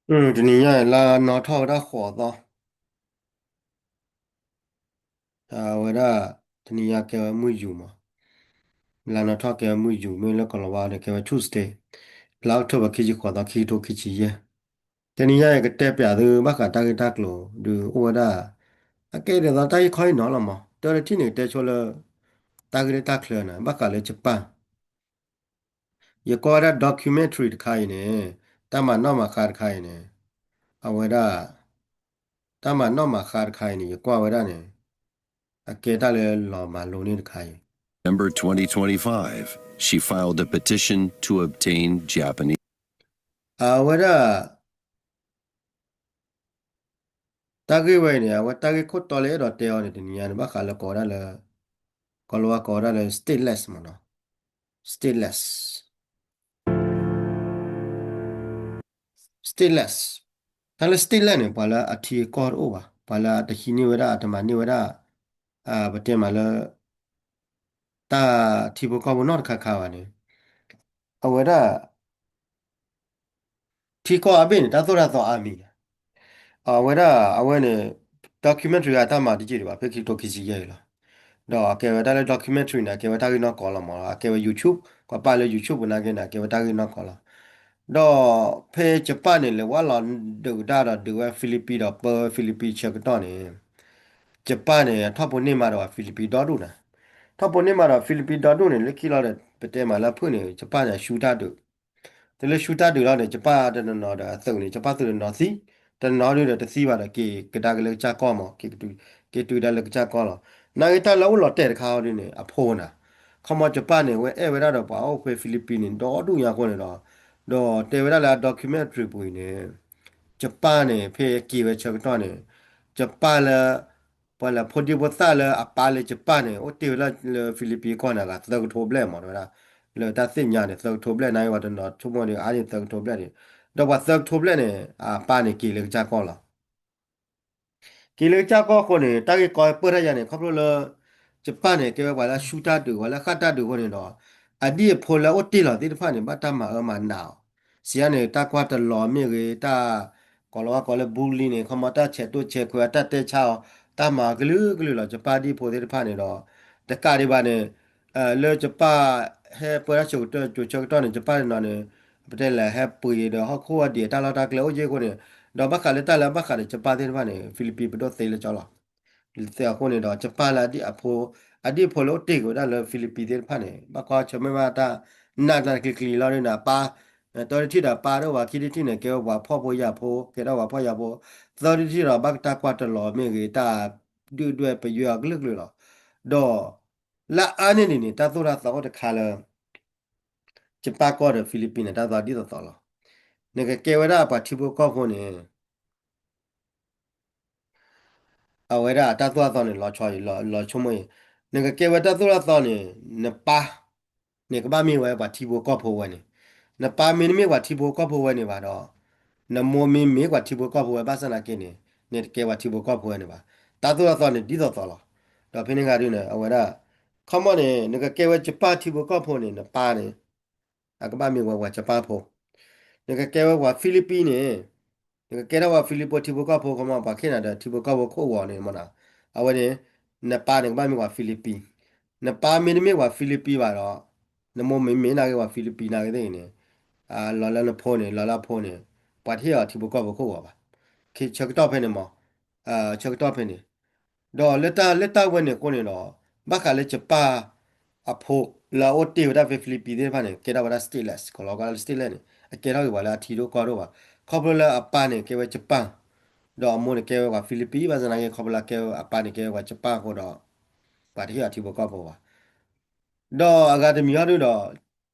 တနံၤညါအံၤ လါနီၣ်ထီၣ်ဝဲဒၣ်ဃိးသီ, အဝဲဒၣ် တနံၤညါကဲဝဲမုၢ်ယူာ်မး, လါနီၣ်ထီၣ်ကဲဝဲမုၢ်ယူာ် မ့ၢ်လၢကီၤလၤဝါဒီးကဲဝဲ Tuesday, လါအီးကထိဘၢၣ် ခံဆံဃိးသီ ခံကထိခံဆံယဲၢ်. တနံၤညါအံၤကတဲပၠးသုဘၣ်ဃးတၢ်ဂ့ၢ်တၢ်ကျိၤ ဒုးအိၣ်ဝဲဒၣ် အကဲဒ်သိးတၢ်ဂ့ၢ်ခီအံၤနီၤလီၤမး, တၢ်တထံၣ်န့ၣ် ကတဲဆိလၢ တၢ်ဂ့ၢ်တၢ်ကျိၤန့ၣ် ဘၣ်ဃးလၢယပၣ် ယကွၢ်ဝဲဒၣ် documentary တခါအံၤန့ၣ်, တၢ်မၤနီၣ်မၤဃါတခါအံၤန့ၣ်, အဝဲဒၣ် တၢ်မၤနီၣ်မၤဃါတခါအံၤန့ၣ် ယကွၢ်ဝဲဒၣ်န့ၣ်, အကဲတၢ်လၢလီၤမၤလိန့ၢ်တခါအံၤ, December twenty twenty-five, she filed a petition to obtain Japanese. အဝဲဒၣ် တၢ်ဂ့ၢ်ဝဲအံၤန့ၣ် အဝဲတၢ်ဂ့ၢ်ခိၣ်တီလၢအဲၣ်ဒိးတဲအီၤန့ၣ် တနံၤညါန့ၣ် ဘၣ်ဃးလၢကိးဝဲဒၣ်လၢ ကီၤလၤဝါကိးဝဲဒၣ်လၢ stateless မ့ၢ်နီၤ, stateless, stateless, တၢ်လၢ stateless န့ၣ် ပှၤလၢအထံအကီၢ်တအိၣ်ဘၣ်, ပှၤလၢအတဟံးန့ၢ်ဝဲဒၣ် အတမၤန့ၢ်ဝဲဒၣ် ပတဲမးလၢ တၢ်ထံဖိကီၢ်ဖိနီတခါခါဘၣ်န့ၣ်, အဝဲဒၣ် ထံကီၢ်အဘ့ၣ်န့ၣ် တၢ်သိၣ်တၢ်သီအါမံၤ, အဝဲဒၣ်အဝဲန့ၣ် documentary အတၢ်မၤတယံာ်ဒံးဘၣ် ဖဲခံကထိခံဆံယဲၢ်အံၤလီၤ. ဒီးအကဲဝဲတၢ်လၢ documentary န့ၣ် အကဲဝဲတၢ်ဂ့ၢ်နီၢ်ကီၢ်လီၤမး, အကဲဝဲ YouTube, ကပာ်လၢ YouTube ပူၤနာ်က့န့ၣ် အကဲဝဲတၢ်ဂ့ၢ်နီၢ်ကီၢ်လီၤ. ဒီးဖဲယပၣ်န့ၣ် လဲၤဝဲလီၤဒုးကဒါဒီးဒုးဝဲ Philippines ဒီးပၢဝဲ Philippines ဆၢကတီၢ်န့ၣ် ယပၣ်န့ၣ် ထီၣ်ဖိန့ၢ်မးဒီးဝဲ Philippines ဒီဒူၣ်နၤ, ထီၣ်ဖိန့ၢ်မးဒီး Philippines ဒီဒူၣ်န့ၣ် လၢခံလီၤဒီး ပတဲမးလၢဖုၣ်န့ၣ် ယပၣ်န့ၣ် ဆူတၢ်ဒုး တုၤလၢဆူတၢ်ဒုးလီၤန့ၣ် ယပၣ်တနီၤနီၤဒီးအသုးန့ၣ် ယပၣ်သုးတနီၤသံ, တနီၤဒုးဒီးတသံဘၣ်ဒီး က့ၤကဒါက့ၤလၢကစၢ်ကီၢ်မး, က့ၤတုၤကဒါလၢကစၢ်ကီၢ်လီၤ. နာ်က့တၢ်လၢအိၣ်လီၤတဲာ်တခါအီၤဒ်န့ၣ် အဖိနၤ, ခီမီယပၣ်န့ၣ် ဝဲအဲၣ်ဝဲဒၣ်ဒီးပှၤအိၣ်ဖဲ Philippines န့ၣ် ဒီဒူၣ်ညါအဃိန့ၣ်ဒီး, ဒီးတဲဝဲဒၣ်လၢအ documentary ပူၤအံၤန့ၣ်, ယပၣ်န့ၣ် ဖဲအက့ၤဝဲဆၢကတီၢ်န့ၣ်, ယပၣ်လၢ ပှၤလၢဖိဒံဖိသၣ်လၢအပၢ်လၢယပၣ်န့ၣ် အိၣ်တ့ၢ်ဝဲဒၣ်လၢ Philippines ကီၢ်န့ၣ် အဂၤသၢကထိဘျဲၣ်မး တဲဝဲဒၣ်, လၢတၢ်သ့ၣ်ညါန့ၣ် သၢကထိဘျဲၣ် နာ်က့ပှၤတနီၤဆိကမိၣ်ဒီး အါန့ၢ်သၢကထိဘျဲၣ်န့ၣ်, ဒီးပှၤသၢကထိဘျဲၣ်န့ၣ် အပၢ်န့ၣ်က့ၤလၢကစၢ်ကီၢ်လီၤ. က့ၤလၢကစၢ်ကီၢ်အဃိန့ၣ် တၢ်ဂ့ၢ်ကီပၢၢ်ထီၣ်ယၤန့ၣ် ခီဖျိလၢ ယပၣ်န့ၣ် ကဲဝဲပှၤလၢအဆူတၢ်ဒုး ပှၤလၢအဃၣ်တၢ်ဒုးအဃိန့ၣ်ဒီး အဒံၣ်အဖိလၢအအိၣ်တ့ၢ်လီၤသ့ၣ်တဖၣ်န့ၣ် ဘၣ်တၢ်မၤအၢမၤနးအီၤ, စံးယါန့ၣ် တၢ်ကွၢ်တလီၤမ့ၢ်ဂ့ၤ, တၢ် ကီၤလၤဝါကိးလၢ bully န့ၣ် ခီမီတၢ်ဆဲးတိၢ်ဆဲးခွဲး တၢ်တဲဆါအီၤ, တၢ်မၤကလုာ်ကလုာ်လီၤ ယပၣ်ဒံၣ်ဖိသ့ၣ်တဖၣ်န့ၣ်ဒီး, တကးဒံးဘၣ်န့ၣ် လၢယပၣ်ဟဲပၢတၢ်ဆၢကတီၢ် ကၠိဆၢကတီၢ်န့ၣ် ယပၣ်တနီၤန့ၣ် ပတဲလဲၤဟဲပှ့ၤဒီးဟီၣ်ခိၣ်အဒံး တၢ်လီၢ်တၢ်ကျဲအိၣ်ယ့ၢ်အဃိန့ၣ်, ဒီးဘၣ်ဃးလၢတၢ်လၢဘၣ်ဃးဒီးယပၣ်သ့ၣ်တဖၣ်န့ၣ် Philippines ပဒိၣ်သ့လၢကၠီလီၤ. သ့အဃိန့ၣ်ဒီး ယပၣ်လၢအဒံၣ်အဖိ, အဒံၣ်အဖိလၢအိၣ်တ့ၢ်က့ၤဝဲဒၣ်လၢ Philippines သ့ၣ်တဖၣ်န့ၣ် ဘၣ်ကွၢ်ဆၢၣ်မဲာ်ဘၣ်တၢ်နးနးကျံၤကျံၤလီၤဒ်န့ၣ် အပၢ်, တၢတထံၣ်ဒီးအပၢ်တအိၣ်ဘၣ် ခံထံၣ်တထံၣ်န့ၣ် ကဲဝဲပှၤဖှီၣ်ဖိယာ်ဖိ ကဲထီၣ်ပှၤဖှီၣ်ယာ်ဖိ, သၢထံၣ်တထံၣ်ဒီးဘၣ်ကတၢ်ကွၢ်တလီၤမ့ၢ်ဂ့ၤ တၢ်ဒုၣ်ဒွဲၣ်ပယွဲအီၤကလုာ်ကလုာ်လီၤ. ဒီး လၢအါန့ၢ်ဒံးန့ၣ် တၢ်သိၣ်တၢ်သီအိၣ်တခါလၢ ယပၣ်ကီၢ်ဒီး Philippines န့ၣ် တၢ်သိၣ်တၢ်သီဒ်သိးသိးလီၤ. နကကဲဝဲဒၣ်ပှၤထံဖိကီၢ်ဖိန့ၣ် အဝဲဒၣ်တၢ်သိၣ်တၢ်သီန့ၣ် လီၤဆီအံၤ လီၤဆိကမိၣ်အံၤ, နကကဲဝဲတၢ်သိၣ်တၢ်သီန့ၣ် နပၢ်န့ၣ် ကဘၣ်မ့ၢ်ဝဲပှၤထံဖိကီၢ်ဖိဝဲန့ၣ်, နပၢ်မ့တမ့ၢ်ပှၤထံဖိကီၢ်ဖိဝဲန့ၣ်ဘၣ်ဒီး, နမိၢ်မ့မ့ၢ်ပှၤထံဖိကီၢ်ဖိဝဲဘၣ်ဆၣ်သနာ်က့န့ၣ် နတကဲပှၤထံဖိကီၢ်ဖိဝဲန့ၣ်ဘၣ်. တၢ်သိၣ်တၢ်သီန့ၣ် ဒ်သိးသိးလီၤ. ဒီးဖဲန့ၣ်ဂၤဒ်န့ၣ် အဝဲဒၣ် ခီမီန့ၣ် နကကဲဝဲယပၣ်ထံဖိကီၢ်ဖိန့ၣ် နပၢ်န့ၣ် အကဘၣ်မ့ၢ်ဝဲပှၤယပၣ်ဖိ, နကကဲဝဲပှၤ Philippines န့ၣ် နကကဲထီၣ်ပှၤ Philippines ထံဖိကီၢ်ဖိ ခီမီ ပှၤခ့ၣ်နၤဒီးထံဖိကီၢ်ဖိခိၣ်ဂီၤန့ၣ်မနီၤ, အဝဲန့ၣ် နပၢ်န့ၣ် ကဘၣ်မ့ၢ်ပှၤ Philippines, နပၢ်မ့တမ့ၢ်ပှၤ Philippines ဘၣ်ဒီး နမိၢ်မ့မ့ၢ်နာ်က့ပှၤ Philippines နာ်က့သ့ၣ်ဂ့ၤန့ၣ်, လီၤလၢနဖိန့ၣ် လီၤလၢအဖိန့ၣ် ပှၤတဟ့ၣ်အီၤထံဖိကီၢ်ဖိခိၣ်ဂီၤဘၣ်. ဆၢကတီၢ်ဖဲန့ၣ်မး, ဆၢကတီၢ်ဖဲန့ၣ် ဒီးလၢတၢ်လၢတၢ်ဝဲန့ၣ်အဃိန့ၣ်ဒီး ဘၣ်ဃးလၢယပၢ်အဖိလၢအအိၣ်တ့ၢ်ဝဲဒၣ်ဖဲ Philippines သ့ၣ်တဖၣ်န့ၣ် ကဲထီၣ်ဝဲဒၣ် stateless ကီၤလီၤကီးလၢ stateless န့ၣ် အကဲထီၣ်က့ၤပှၤလၢအထံဒိၣ်ကီၢ်ဒိၣ်ဘၣ်. ခီဖျိလၢအပၢ်န့ၣ် ကဲဝဲယပၢ်, ဒီးအမိၢ်န့ၣ်ကဲဝဲပှၤ Philippines ဘၣ်ဆၣ်သနာ်က့ ခီဖျိလၢအကဲဝဲအပၢ်န့ၣ်ကဲဝဲပှၤယပၢ်အဃိဒီး ပှၤတဟ့ၣ်အီၤထံဖိကီၢ်ဖိဘၣ်. ဒီးအဂၤတမံၤဟီဒုဒီး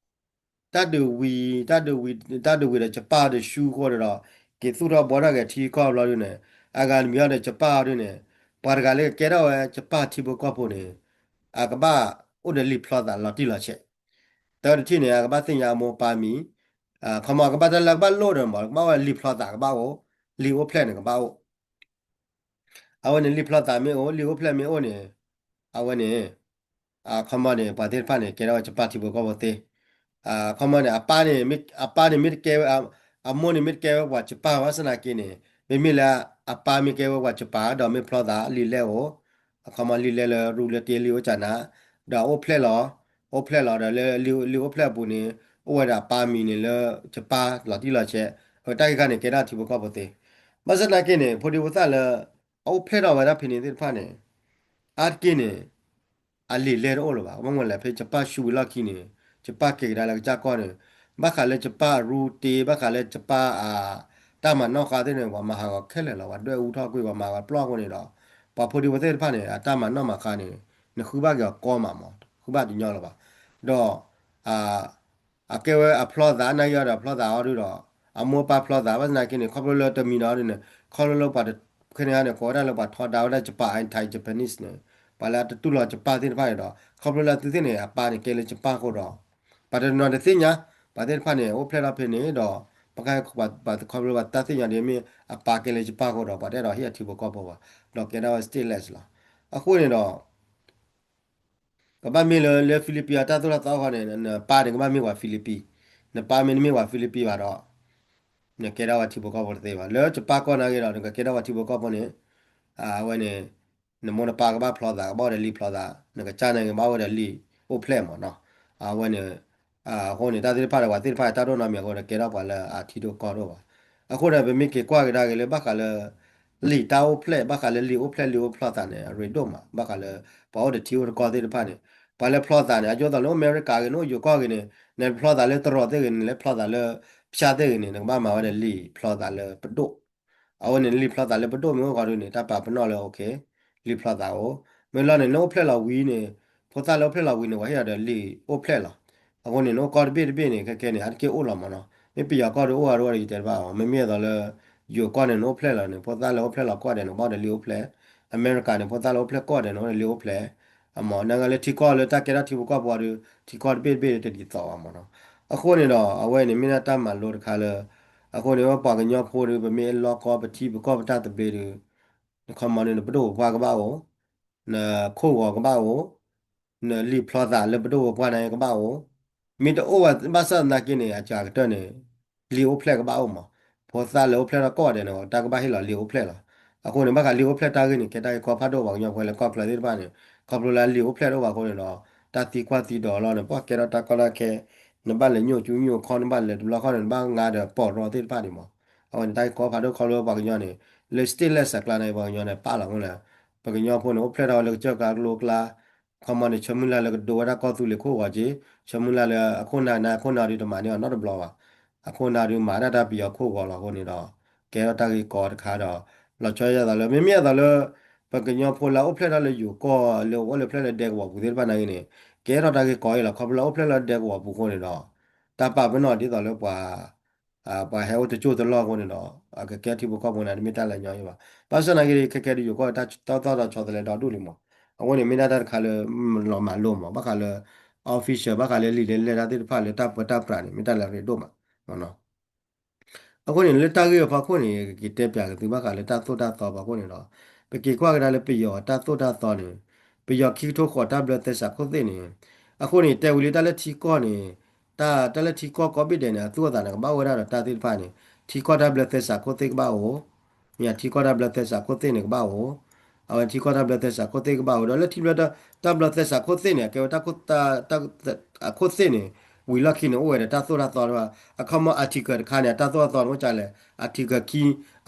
တၢ်ဒုးဝံၤ, တၢ်ဒုးဝံၤ, တၢ်ဒုးဝံၤဒီးယပၢ်ဒီးဆူအဃိန့ၣ်ဒီး က့ၤသူၣ်ထီၣ်ဘှီထီၣ်က့ၤထံကီၢ်ဘျီဒုန့ၣ်, အဂၤတမံၤဟီဒီးယပၢ်အီၤဒုန့ၣ်, ပှၤတဂၤလၢကကဲထီၣ်ဝဲယပၢ်ထံဖိကီၢ်ဖိန့ၣ် အကဘၣ်အိၣ်ဒီးလံာ်ဖျီသးလီၤတံၢ်လီၤဆဲး, တၢတထံၣ်န့ၣ် အကဘၣ်သ့ၣ်ညါအမိၢ်ပၢ်မံၤ, ခီမီ အကဘၣ်တၢ်လၢအကဘၣ်လိၣ်ဒီးမး ကဘၣ်အိၣ်လံာ်ဖျီသးကဘၣ်အိၣ်, လံာ်အိၣ်ဖျဲၣ်န့ၣ်ကဘၣ်အိၣ် အဝဲန့ၣ်လံာ်ဖျီသးမ့ၢ်အိၣ် လံာ်အိၣ်ဖျဲၣ်မ့ၢ်အိၣ်န့ၣ်, အဝဲန့ၣ် ခီမီန့ၣ် ပှၤသ့ၣ်တဖၣ်န့ၣ် ကဲထီၣ်ဝဲယပၢ်ထံဖိကီၢ်ဖိသ့, ခီမီန့ၣ် အပၢ်န့ၣ်မ့ၢ်တကဲဝဲ, အမိၢ်န့ၣ်မ့ၢ်တကဲဝဲပှၤယပၣ်ဘၣ်ဆၣ်သနာ်က့န့ၣ် မ့မ့ၢ်လၢအပၢ်မ့ၢ်ကဲဝဲပှၤယပၣ်ဒီးမ့ၢ်ဖျီသးလံာ်လဲၢ်အိၣ်, အခီမီလံာ်လဲၢ်လၢရူလၢတ့လံာ်အိၣ်ကနၤ, ဒီးအိၣ်ဖျဲၣ်လီၤ, အိၣ်ဖျဲၣ်လီၤဒီးလၢလံာ်အိၣ်ဖျဲၣ်အပူၤန့ၣ် အိၣ်ဝဲဒၣ်အပၢ်မံၤန့ၣ်လၢယပၣ်လီၤတံၢ်လီၤဆဲး, အတၢ်ဂ့ၢ်ခါန့ၣ် ကဲဒၣ်ထံဖိကီၢ်ဖိသ့, ဘၣ်ဆၣ်သနာ်က့န့ၣ် ဖိဒံဖိသၣ်လၢ အအိၣ်ဖျဲၣ်ထီၣ်ဝဲဒၣ်ဖဲန့ၣ်သ့ၣ်တဖၣ်န့ၣ် အါတက့ၢ်န့ၣ် အလံာ်လဲၢ်တအိၣ်လၢၤဘၣ်, ဘၣ်မနုၤလဲၣ် ဖဲယပၣ်ဆူဝံၤလီၢ်ခံန့ၣ် ယပၣ်ကဲကဒါလၢကစၢ်ကီၢ်န့ၣ် ဘၣ်ဃးလၢယပၣ်အရူတ့ ဘၣ်ဃးလၢယပၣ်အ တၢ်မၤနီၣ်ဃါသ့ၣ်န့ၣ် ပှၤမၤဟးဂီၤခဲလၢာ်လီၤ, ပှၤဒွဲၣ်အူထီၣ်ကွံာ် ပှၤမၤဂီၤပျီၢ်အဃိန့ၣ်ဒီး ပှၤဖိဒံဖိသ့ၣ်တဖၣ်န့ၣ် အတၢ်မၤနီၣ်မၤဃါန့ၣ် နဃုဘၣ်က့ၤအီၤကီမးမး ဃုဘၣ်တညီလၢၤဘၣ်, ဒီး အကဲဝဲအဖျီသးနာ်က့အီၤဒီး ဖျီသးအီၤဒုဒီး အမိၢ်ပၢ်ဖျီသး ဘၣ်ဆၣ်သနာ်က့န့ၣ် ခီဖျိလၢတမံၤနီၤဒုန့ၣ် ခီဖျိလၢပှၤတဖဲန့ၣ်န့ၣ် ကိးဝဲဒၣ်လၢပှၤထီဒါဝဲဒၣ်ယပၣ် anti-Japanese န့ၣ် ပှၤလၢအတတူၢ်လိာ်ယပၣ်သ့ၣ်တဖၣ်န့ၣ်ဒီး ခီဖျိလၢအသုသ့ၣ်န့ၣ် အပၢ်န့ၣ်ကဲလၢယပၣ်အဃိဒီး ပှၤတနီၤတသ့ၣ်ညါ ပှၤသ့ၣ်တဖၣ်န့ၣ် အိၣ်ဖျဲၣ်ထီၣ်ဖဲန့ၣ်ဒီး ပှၤခီဖျိပှၤတၢ်သ့ၣ်ညါဒ်မ့ၢ်အပၢ်ကဲလၢယပၣ်အဃိဒီး ပှၤတအဲၣ်ဒိးဟ့ၣ်အထံဖိကီၢ်ဖိဘၣ် ဒီးကဲဒၣ်ဝဲ stateless လီၤ. အဃိန့ၣ်ဒီး ကဘၣ်မ့ၢ်လၢလၢ Philippines အတၢ်သိၣ်တၢ်သီအဃိန့ၣ် နပၢ်န့ၣ်ကဘၣ်မ့ၢ်ပှၤ Philippines, နပၢ်မ့ၢ်တမ့ၢ်ပှၤ Philippines ဘၣ်ဒီး နကဲဒၣ်ဝဲထံဖိကီၢ်ဖိတသ့ဘၣ်. လၢယပၢ်ကီၢ်နာ်က့ဒီး နကကဲဒၣ်ဝဲထံဖိကီၢ်ဖိန့ၣ် အဝဲန့ၣ် နမိၢ်နပၢ်ကဘၣ်ဖျီသး ကဘၣ်အိၣ်ဒီးလံာ်ဖျီသး, နကစၢ်နာ်က့ဘၣ်အိၣ်ဒီးလံာ်အိၣ်ဖျဲၣ်မးနီၤ. အဝဲန့ၣ် အဃိန့ၣ် တၢ်သ့ၣ်တဖၣ်ဒီး ပှၤသ့ၣ်တဖၣ်တၢ်ဒိၣ်နီတမံၤအဃိဒီး ကဲထီၣ်ပှၤလၢအထံဒိၣ်ကီၢ်ဒိၣ်ဘၣ်. အဃိန့ၣ် ပမ့ၢ်က့ၤကွၢ်ကဒါက့ၤလၢဘၣ်ဃးလၢ လံာ်တၢ်အိၣ်ဖျဲၣ် ဘၣ်ဃးလၢလံာ်အိၣ်ဖျဲၣ်လံာ်အိၣ်ဖျီသးန့ၣ် အရ့ဒိၣ်မး ဘၣ်ဃးလၢ ပှၤအိၣ်ဒီးထံအိၣ်ဒီးကီၢ်သ့ၣ်တဖၣ်န့ၣ် ပှၤလၢဖျီသးန့ၣ် အဒိသိးလၢအိၣ်အမဲရကၤဂ့ၤ နအိၣ်ယိၤကီၢ်ဂ့ၤန့ၣ် နဖျီသးလၢတရီးသ့ၣ်ဂ့ၤန့ၣ် လၢဖျီသးလၢဖၠၣ်သ့ၣ်ဂ့ၤန့ၣ် နကဘၣ်မၤဝဲဒီးလံာ်ဖျီသးလၢပဒိၣ် အဝဲန့ၣ်လံာ်ဖျီသးလၢပဒိၣ်မ့ၢ်အိၣ်ဃီဒုန့ၣ် တၢ်ပာ်ပနီၣ်လၢ okay လံာ်ဖျီသးအိၣ်, မ့ၢ်လီၤန့ၣ် နအိၣ်ဖျဲၣ်လီၤဝံၤန့ၣ် ဖိသၣ်လၢအိၣ်ဖျဲၣ်လီၤဝံၤန့ၣ် ပှၤဟ့ၣ်အီၤဒီးလံာ်အိၣ်ဖျဲၣ်လီၤ. အဃိန့ၣ် နအိၣ်ကီၢ်တဘ့ၣ်တဘ့ၣ်န့ၣ် ခဲကဲန့ၣ် အါတက့ၢ်အိၣ်လီၤမးနီၤ. မ့ၢ်ပယီၤကီၢ်ဒုအိၣ်အါဒိၣ်ဒီး ယတဲတဘၣ်အီၤ မ့မ့ၢ်အသိးလၢ ယိၤကီၢ်န့ၣ် နအိၣ်ဖျဲၣ်လီၤန့ၣ် ဖိသၣ်လၢအိၣ်ဖျဲၣ်လီၤကီၢ်ဒဲးန့ၣ် ဘၣ်အိၣ်ဒီးလံာ်အိၣ်ဖျဲၣ်, အမဲရကၤန့ၣ် ဖိသၣ်လၢအိၣ်ဖျဲၣ်ကီၢ်ဒဲးန့ၣ် အိၣ်ဒီးလံာ်အိၣ်ဖျဲၣ် အမ့ၢ်နကလၢထံကီၢ်လၢတၢ်ကဲထီၣ်ထံဖိကီၢ်ဖိအီၤဒု ထံကီၢ်တဘ့ၣ်တဘ့ၣ်တဒ်သိးဘၣ်မးနီၤ. အဃိန့ၣ်ဒီး အဝဲန့ၣ်မ့ၢ်ဒၣ်တၢ်မၤလိတခါလၢ အဃိန့ၣ် ပှၤကညီဖိဒု ပမ့ၢ်လီၢ်ကီၢ်ပထံပကီၢ်ပတၢ်သဘျ့ဒု နခီမီန့ၣ် နပဒိၣ်ပပှၢ်ကဘၣ်အိၣ်, နခိၣ်ဂီၤကဘၣ်အိၣ်, နလံာ်ဖျီသးလၢပဒိၣ်ပပှၢ်န့ၣ်ကဘၣ်အိၣ်, မ့ၢ်တအိၣ်ဘၣ်ဆၣ်သနာ်က့န့ၣ် အစှၤကတၢၢ်န့ၣ် လံာ်အိၣ်ဖျဲၣ်ကဘၣ်အိၣ်မး, ဖိသၣ်လၢအိၣ်ဖျဲၣ်ထီၣ်ကီၢ်ဒဲးန့ၣ် တၢ်ကဘၣ်ဟ့ၣ်လီၤလံာ်အိၣ်ဖျဲၣ်လီၤ. အဃိန့ၣ် ဘၣ်ဃးလံာ်အိၣ်ဖျဲၣ်တၢ်ဂ့ၢ်န့ၣ် ကဲတၢ်ဂ့ၢ်ကီဖးဒိၣ် ပှၤကညီဖိလၢကီၢ်ချၢသ့ၣ်တဖၣ်န့ၣ် ခီဖျိလၢလံာ်အိၣ်ဖျဲၣ်တအိၣ်ဘၣ်အဃိန့ၣ်ဒီး တၢ်သံကွၢ်သံဒိးလီၤန့ၣ် ပှၤကဲထီၣ်တၢ်ကီတၢ်ခဲ နဘၣ်လဲၤညိၣ်ကၠူညိၣ်ခီ နဘၣ်လဲၤတဘျီခီန့ၣ် နဘၣ်ငါဒီးပီၢ်ရီသ့ၣ်တဖၣ်န့ၣ်မး. အဝဲန့ၣ် တၢ်ဂ့ၢ်ကီဖးဒိၣ်ခီဖျိပှၤကညီန့ၣ် လၢ stateless အကျါန့ၣ် ပှၤကညီန့ၣ်ပာ်လီၤမ့ၢ်လဲၣ်, ပှၤကညီဖိန့ၣ် အိၣ်ဖျဲၣ်ထီၣ်ဝဲလၢကစၢၢ်ကျါကလိကျါ ခီမီန့ၣ် ဆၢမုၢ်လၢ်လၢကဒိဝဲဒၣ်ကီၢ်သူလ့ၤခိၣ်ဂီၤက့ၤ, ဆၢမုၢ်လၢ်လၢအခိၣ်နၢ်န့ၣ် အခိၣ်နၢ်ဒုတမၤန့ၢ်အီၤနီတဘျီဘၣ်. အခိၣ်နၢ်ဒုမၤဒၣ်တၢ်ပယီၤခိၣ်ဂီၤလီၤအဃိန့ၣ်ဒီး ကဲထီၣ်တၢ်ဂ့ၢ်ကီတခါဒီး လီၤဆီဒၣ်သိးလၢ မ့မ့ၢ်အသိးလၢ ပှၤကညီဖိလၢအိၣ်ဖျဲၣ်ထီၣ်လၢယိၤကီၢ်လၢအိၣ်လၢဖျဲၣ်လၢဒဲကဝီၤပူၤသ့ၣ်တဖၣ်နာ်က့န့ၣ် ကဲထီၣ်တၢ်ဂ့ၢ်ကီအံၤလီၤ. ခီဖျိလၢအိၣ်ဖျဲၣ်လၢဒဲကဝီၤပူၤအဃိန့ၣ်ဒီး တၢ်ပာ်ပနီၣ်ဒ်သိးလၢပှၤ ပှၤဟဲအိၣ်တစိၢ်တလီၢ်အဃိန့ၣ်ဒီး အကကဲထံဖိကီၢ်ဖိန့ၣ် တမ့ၢ်တၢ်လၢညီအံၤဘၣ်. ဘၣ်ဆၣ်သနာ်က့ ခဲကဲဒုးယိၤကီၢ်တၢ်သိၣ်တၢ်သီဆီတလဲဒီဒူၣ်လံမး. အဃိန့ၣ် မ့ၢ်ဒၣ်တၢ်တခါလၢ လီၤမၤလိမး ဘၣ်ဃးလၢ official ဘၣ်ဃးလၢလံာ်လဲၢ်လဲၢ်တၢ်သ့ၣ်တဖၣ်လၢတၢ်ပၢတၢ်ပြးန့ၣ် မ့ၢ်တၢ်လၢအရ့ဒိၣ်မး အဃိန့ၣ် လၢတၢ်ဂ့ၢ်အဖီခိၣ်န့ၣ် ကက့ၤတဲပၠးက့ၤသုဘၣ်ဃးလၢတၢ်သိၣ်တၢ်သီဖီခိၣ်န့ၣ်ဒီး ပက့ၤကွၢ်ကဒါလၢပယီၤတၢ်သိၣ်တၢ်သီန့ၣ် ပယီၤခံကထိဃိးတၢ်ဘျၢသဲစးခိၣ်သ့ၣ်န့ၣ် အဃိန့ၣ် တဲဝံၤလံတၢ်လၢထံကီၢ်န့ၣ် တၢ် တၢ်လၢထံကီၢ်ကိးဘ့ၣ်ဒဲးန့ၣ် အသူၣ်အသးန့ၣ် ကဘၣ်အိၣ်ဝဲဒၣ်ဒီးတၢ်သ့ၣ်တဖၣ်န့ၣ် ထံကီၢ်တၢ်ဘျၢသဲစးခိၣ်သ့ၣ်ကဘၣ်အိၣ် မ့ၢ်ထံကီၢ်တၢ်ဘျၢသဲစးခိၣ်သ့ၣ်န့ၣ် ကဘၣ်အိၣ် အဝဲထံကီၢ်တၢ်ဘျၢသဲစးခိၣ်သ့ၣ်ကဘၣ်အိၣ်ဒီး လၢထံဘျၢ တၢ်ဘျၢသဲစးခိၣ်သ့ၣ်န့ၣ် အကဲဝဲတၢ် အခိၣ်သ့ၣ်န့ၣ် ဝံၤလီၢ်ခံန့ၣ် အိၣ်ဝဲဒီးတၢ်သိၣ်တၢ်သီတဖၣ် အခီမီ article တခါန့ၣ် အတၢ်သိၣ်တၢ်သီန့ၣ် အိၣ်ကလဲၣ်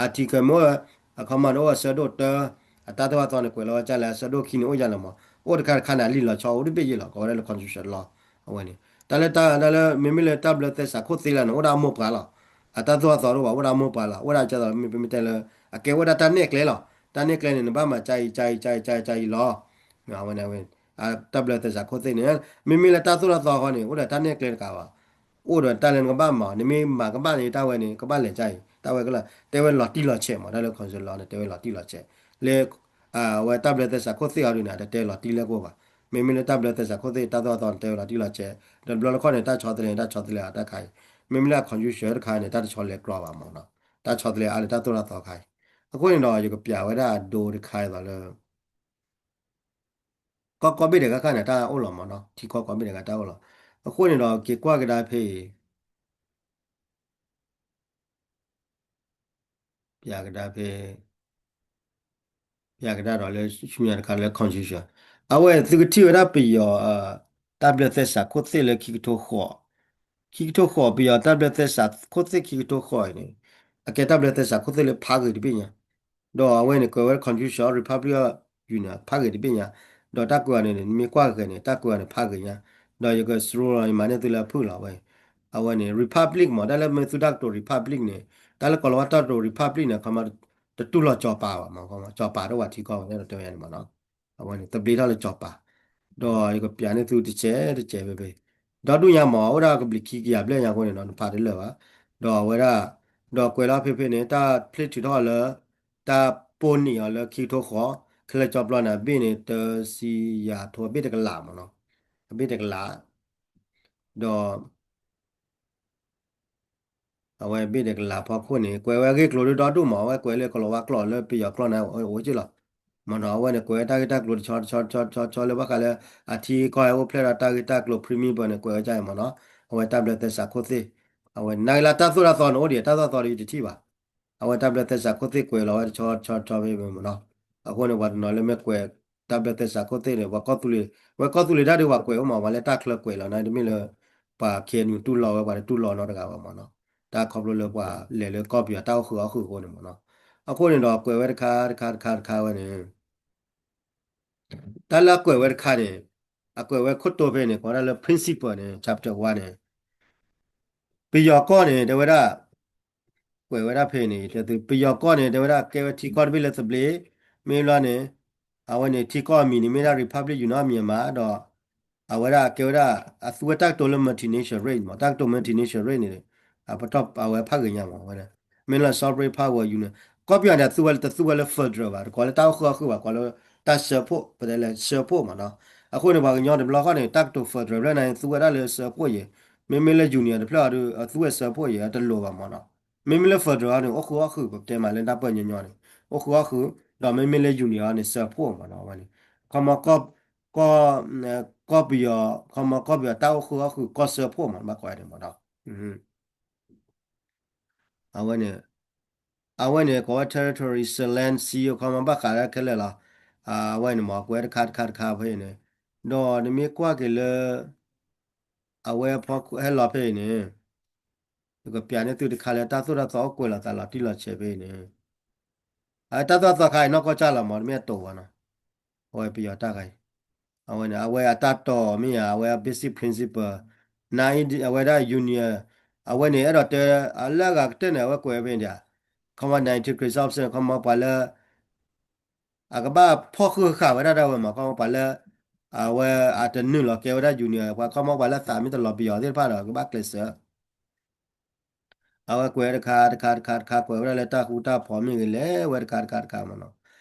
article ခံ article မ့ၢ် အခီမီန့ၣ် အိၣ်အဆၢဒိၣ်တၢ အတၢ်သိၣ်တၢ်သီန့ၣ် ကွဲးလီၤဝဲကလဲၣ် အဆၢဒိၣ်ခံန့ၣ် အိၣ်ယါလၢၤမး အိၣ်တခါတခါန့ၣ် အလံာ်လီၤဆီအိၣ်တဘ့ၣ်ယဲၢ်လီၤ ကိးဝဲဒၣ်လၢ constitution law အဝဲန့ၣ် တၢ်လၢတၢ်လၢ မ့မ့ၢ်လၢတၢ်ဘျၢသဲစးခိၣ်သ့ၣ်လၢန့ၣ် အိၣ်ဒၣ်အမိၢ်ပှၢ်လီၤ အတၢ်သိၣ်တၢ်သီတအိၣ်ဘၣ် အိၣ်ဒၣ်အမိၢ်ပှၢ်လီၤ အိၣ်ဒၣ်ကသိးမ့မ့ၢ်တဲလၢ အကဲဝဲဒၣ်တၢ်နဲၣ်ကျဲလီၤ တၢ်နဲၣ်ကျဲန့ၣ် နဘၣ်မၤကါအံၤ ကါအံၤ ကါအံၤ ကါအံၤ ကါအံၤလီၤ အဝဲန့ၣ် တၢ်ဘျၢသဲစးခိၣ်သ့ၣ်န့ၣ် မ့မ့ၢ်လၢတၢ်သိၣ်တၢ်သီဃီန့ၣ် အိၣ်ဒီးတၢ်နဲၣ်ကျဲတကးဘၣ် အိၣ်ဒီးတၢ်လၢနကဘၣ်မၤ နမ့ၢ်မၤကဘၣ်န့ၣ် တၢ်ဝဲန့ၣ် ကဘၣ်လဲၤကါအံၤ တၢ်ဝဲကလၢ တဲဝဲလီၤတံၢ်လီၤဆဲးမး တၢ်လၢ constitution law န့ၣ် တဲဝဲလီၤတံၢ်လီၤဆဲး လၢ အဝဲတၢ်ဘျၢသဲစးခိၣ်သ့ၣ်အီၤဒုန့ၣ် တတဲလီၤတံၢ်လၢကအိၣ်ဘၣ် မ့မ့ၢ်လၢတၢ်ဘျၢသဲစးခိၣ်သ့ၣ် တၢ်သိၣ်တၢ်သီန့ၣ် တဲဝဲလီၤတံၢ်လီၤဆဲး ဒီးတဘျီတခီၣ်န့ၣ် တၢ်ဆီတလဲန့ၣ် တၢ်ဆီတလဲအတၢ်ခါအံၤ မ့မ့ၢ်လၢအ constitution တခါန့ၣ် တၢ်တဆီလဲၤကြီဘၣ်မးနီၤ တၢ်ဆီတလဲအါလၢတၢ်သိၣ်တၢ်သီခါအံၤ အဃိန့ၣ်ဒီး ယကပျးဝဲဒၣ်အဒိတခါအသိးလၢ ကီၢ်ကိးဘ့ၣ်ဒဲးခါခါန့ၣ် တၢ်အိၣ်လီၤမးနီၤ ထံကီၢ်ကိးဘ့ၣ်ဒဲးခါတၢ်အိၣ်လီၤ အဃိန့ၣ်ဒီး က့ၤကွၢ်ကဒါဖဲအံၤ ပျးကဒါဖဲ ပျးကဒါဒီးလၢဆူညါတခါလၢ constitution အဝဲသုကထံၣ်ဝဲဒၣ်ပယီၤ တၢ်ဘျၢသဲစးခိၣ်သ့ၣ်လၢခံကထိဃိး, ခံကထိဃိး ပယီၤတၢ်ဘျၢသဲစးခိၣ်သ့ၣ်ခံကထိဃိးအံၤန့ၣ် အကဲတၢ်ဘျၢသဲစးခိၣ်သ့ၣ်လၢဖးဂ့ၤတဘ့ၣ်ညါ, ဒီးအဝဲန့ၣ်ကွဲးဝဲ constitution Republic of Union ဖးဂ့ၤတဘ့ၣ်ညါ, ဒီးတၢ်ကွဲးအီၤန့ၣ် မ့ၢ်ကွၢ်ဂ့ၤန့ၣ် တၢ်ကွဲးအီၤန့ၣ်ဖးဂ့ၤညါ, ဒီးယကစရူလီၤ ယမၤန့ၢ်သုလၢအဖုၣ်လီၤဝဲ အဝဲန့ၣ် Republic မ့ၢ် တၢ်လၢမ့ၢ်သုတၢ်ကတိၤ Republic န့ၣ် တၢ်လၢကိၤလၤဝါတၢ်ကတိၤ Republic န့ၣ် ခီမီ တတူၢ်လိာ်စီၤပၤဘၣ်မ့ၢ် စီၤပၤတအိၣ်ဘၣ်ထံကီၢ်ဝဲ အဲၣ်ဒိးတဲဝဲန့ၣ်မ့ၢ်နီၤ, အဝဲန့ၣ် သဘျ့ထီၣ်လၢစီၤပၤ, ဒီးယကပျးန့ၢ်သုတစဲးတစဲးဖဲဖဲ ဒီဒူၣ်ညါမ့ၢ် အိၣ်ဒၣ်ကဘျံးခံကယၤဘျဲၣ်ညါအဃိန့ၣ်နီၤ နဖးတလၢာ်ဘၣ်, ဒီးအဝဲဒၣ် ဒီးကွဲးလီၤဖဲဖဲန့ၣ် တၢ်ဖျ့ထုးထီၣ်လၢ တၢ်ပိၢ်နံၣ်အီၤလၢခံကထိဃိး, ခဲလၢာ်ကၠီပျီန့ၣ် အဘ့ၣ်န့ၣ် တဆံယၤထိ အဘ့ၣ်တကလးမ့ၢ်နီၤ, အဘ့ၣ်တကလး, ဒီး အဝဲဘ့ၣ်တကလးဖီခိၣ်န့ၣ် ကွဲးဝဲအဂ့ၢ်ကျိၤဒၣ်ဒိၣ်မး အဝဲကွဲးလၢကိၤလၤဝါကျိာ်လၢပယီၤကျိာ်န့ၣ် အိၣ်က့လီၤ. မ့ၢ်နီၤ အဝဲန့ၣ် ကွဲးဝဲတၢ်ဂ့ၢ်တၢ်ကျိၤတဆီတဆီတဆီတဆီလၢဘၣ်ဃးလၢ အထံကီၢ်ဟဲအိၣ်ဖျဲၣ်ဒီးတၢ်ဂ့ၢ်တၢ်ကျိၤ premier န့ၣ် ကွဲးဝဲဒ်အံၤမ့ၢ်နီၤ. အဝဲတၢ်ဘျၢသဲစးခိၣ်သ့ၣ် အဝဲနာ်က့လၢတၢ်သိၣ်တၢ်သီန့ၣ် အိၣ်ဒံးတၢ်သိၣ်တၢ်သီဒီးယတထံၣ်ဘၣ်. အဝဲတၢ်ဘျၢသဲစးခိၣ်သ့ၣ်ကွဲးလီၤဝဲတဆီတဆီတဆီဖဲမ့ၢ်နီၤ. အဃိန့ၣ် ပှၤတနီၤလၢမ့ၢ်ကွဲး တၢ်ဘျၢသဲစးခိၣ်သ့ၣ်န့ၣ် ပှၤကီၢ်သူလ့ၤ ဝဲကီၢ်သူလ့ၤတၢ်ဒုးပှၤကွဲးအိၣ်မး ပှၤလၢတၢ်ချၢကွဲးလီၤန့ၣ် တမ့ၢ်လၢ ပှၤ K N U တူၢ်လိာ်ဝဲ ပှၤတတူၢ်လိာ်နီတဂၤဘၣ်မ့ၢ်နီၤ. တၢ်ခီဖျိလၢပှၤလဲၤလၢကီၢ်ပယီၤတၢ်အိၣ်ဃုာ်အီၣ်ဃုာ်အဃိန့ၣ်မ့ၢ်နီၤ. အဃိန့ၣ်ဒီးကွဲးဝဲတခါတခါတခါတခါဝဲန့ၣ် တၢ်လၢအကွဲးဝဲတခါန့ၣ် အကွဲးဝဲခိၣ်တိဖဲန့ၣ် ကိးဝဲဒၣ်လၢ principle န့ၣ် chapter one န့ၣ် ပယီၤကီၢ်န့ၣ် တဲဝဲဒၣ် ကွဲးဝဲဒၣ်ဖဲန့ၣ် တဲသု ပယီၤကီၢ်န့ၣ် တဲဝဲဒၣ်ကဲဝဲထံကီၢ်တဘ့ၣ်လၢသဘျ့ မ့ၢ်ဘျီန့ၣ် အဝဲန့ၣ်ထံကီၢ်အမံၤန့ၣ် မ့ၢ်ဒၣ် Republic Union of Myanmar ဒီး အဝဲဒၣ်ကဲဝဲဒၣ် အသူဝဲတၢ်ကတိၤလၢ multinational rate မး တၢ်ကတိၤ multinational rate န့ၣ် အပတီၢ်အဝဲဖးဂ့ၤညါမး အဝဲန့ၣ် မ့ၢ်လၢ sovereign power union ကီၢ်ပယီၤန့ၣ် အသူဝဲတသူဝဲလၢ federal ဘၣ် တကိးလၢတၢ်အိၣ်ဃုာ်အီၣ်ဃုာ်ဘၣ် ကိးလၢတၢ်စၢဖှိၣ် ပတဲလၢစၢဖှိၣ်မးနီၤ. အဃိန့ၣ် ပှၤကညီတဘျီဃီန့ၣ် တၢ်ကတိၤ federal ဖျၢၣ်န့ၣ် သူဝဲဒၣ်လၢစၢဖှိၣ်ယဲၤ မ့မ့ၢ်လၢ union တဖျၢၣ်အီၤဒီး အသူဝဲစၢဖှိၣ်ယဲၤ အတလိၤဘၣ်မးနီၤ. မ့မ့ၢ်လၢ federal န့ၣ် အိၣ်ဃုာ်အီၣ်ဃုာ် ပတဲမးလၢတၢ်ပၢၢ်ညီညီန့ၣ် အိၣ်ဃုာ်အီၣ်ဃုာ် ဒီးမ့မ့ၢ်လၢ union န့ၣ် စၢဖှိၣ်မးနီၤ အဝဲန့ၣ် ခီမီ ကီၢ် ကီၢ်ပယီၤ ခီမီကီၢ်ပယီၤတၢ်အိၣ်ဃုာ်အီၣ်ဃုာ်ကီၢ်စၢဖှိၣ်မး ဘၣ်ကွၢ်န့ၣ်မးနီၤ. အဝဲန့ၣ် အဝဲန့ၣ် ကိးဝဲ territory စလၣ် စံယိ ခီမီဘၣ်ဃးလၢခဲလၢာ်လီၤ. အဝဲန့ၣ်မး ကွဲးတခါတခါတခါဖဲအံၤန့ၣ် ဒီးနမ့ၢ်ကွၢ်က့ၤလၢ အဝဲဖီခိၣ်ဟဲလီၤဖဲအံၤန့ၣ် ယကပျးန့ၢ်သုတခါလၢတၢ်သိၣ်တၢ်သီအိၣ်ကွဲးလီၤသးလီၤတံၢ်လီၤဆဲးဖဲအံၤန့ၣ် အတၢ်သိၣ်တၢ်သီခါအံၤနီၢ်ကီၢ်စၢ်လီၤမး တမ့ၢ်အတိာ်ဘၣ်နီၤ. အဝဲပယီၤတၢ်ခါအံၤ အဝဲန့ၣ် အဝဲအတၢ်တီၤမ့ၢ်ဧါ အဝဲအ basic principle နအံၤ အဝဲဒၣ် union အဝဲန့ၣ် အဲၣ်ဒိးတဲ အလၢအဂၤကတၢၢ်န့ၣ် အဝဲကွဲးဖဲဒ�် ခီမီ ninety degrees opposite ခီမီပှၤလၢ အကဘၣ်ဖီၣ်ဃုာ်ဃာ်ဝဲဒၣ်ဒၣ်ဝဲမး ခီမီပှၤလၢ အဝဲအတနုာ်လီၤကဲဝဲဒၣ် union ပှၤခီမီပှၤလၢသးမ့ၢ်တလီၤပယီၤသ့ၣ်တဖၣ်ဒီး ကဘၣ်ကျဲးစၢး အဝဲကွဲးတခါတခါတခါတခါ ကွဲးဝဲဒၣ်လၢတၢ်ဃူတၢ်ဖိးမ့ၢ်ဂ့ၤ လဲၤဝဲတခါတခါတခါမးနီၤ.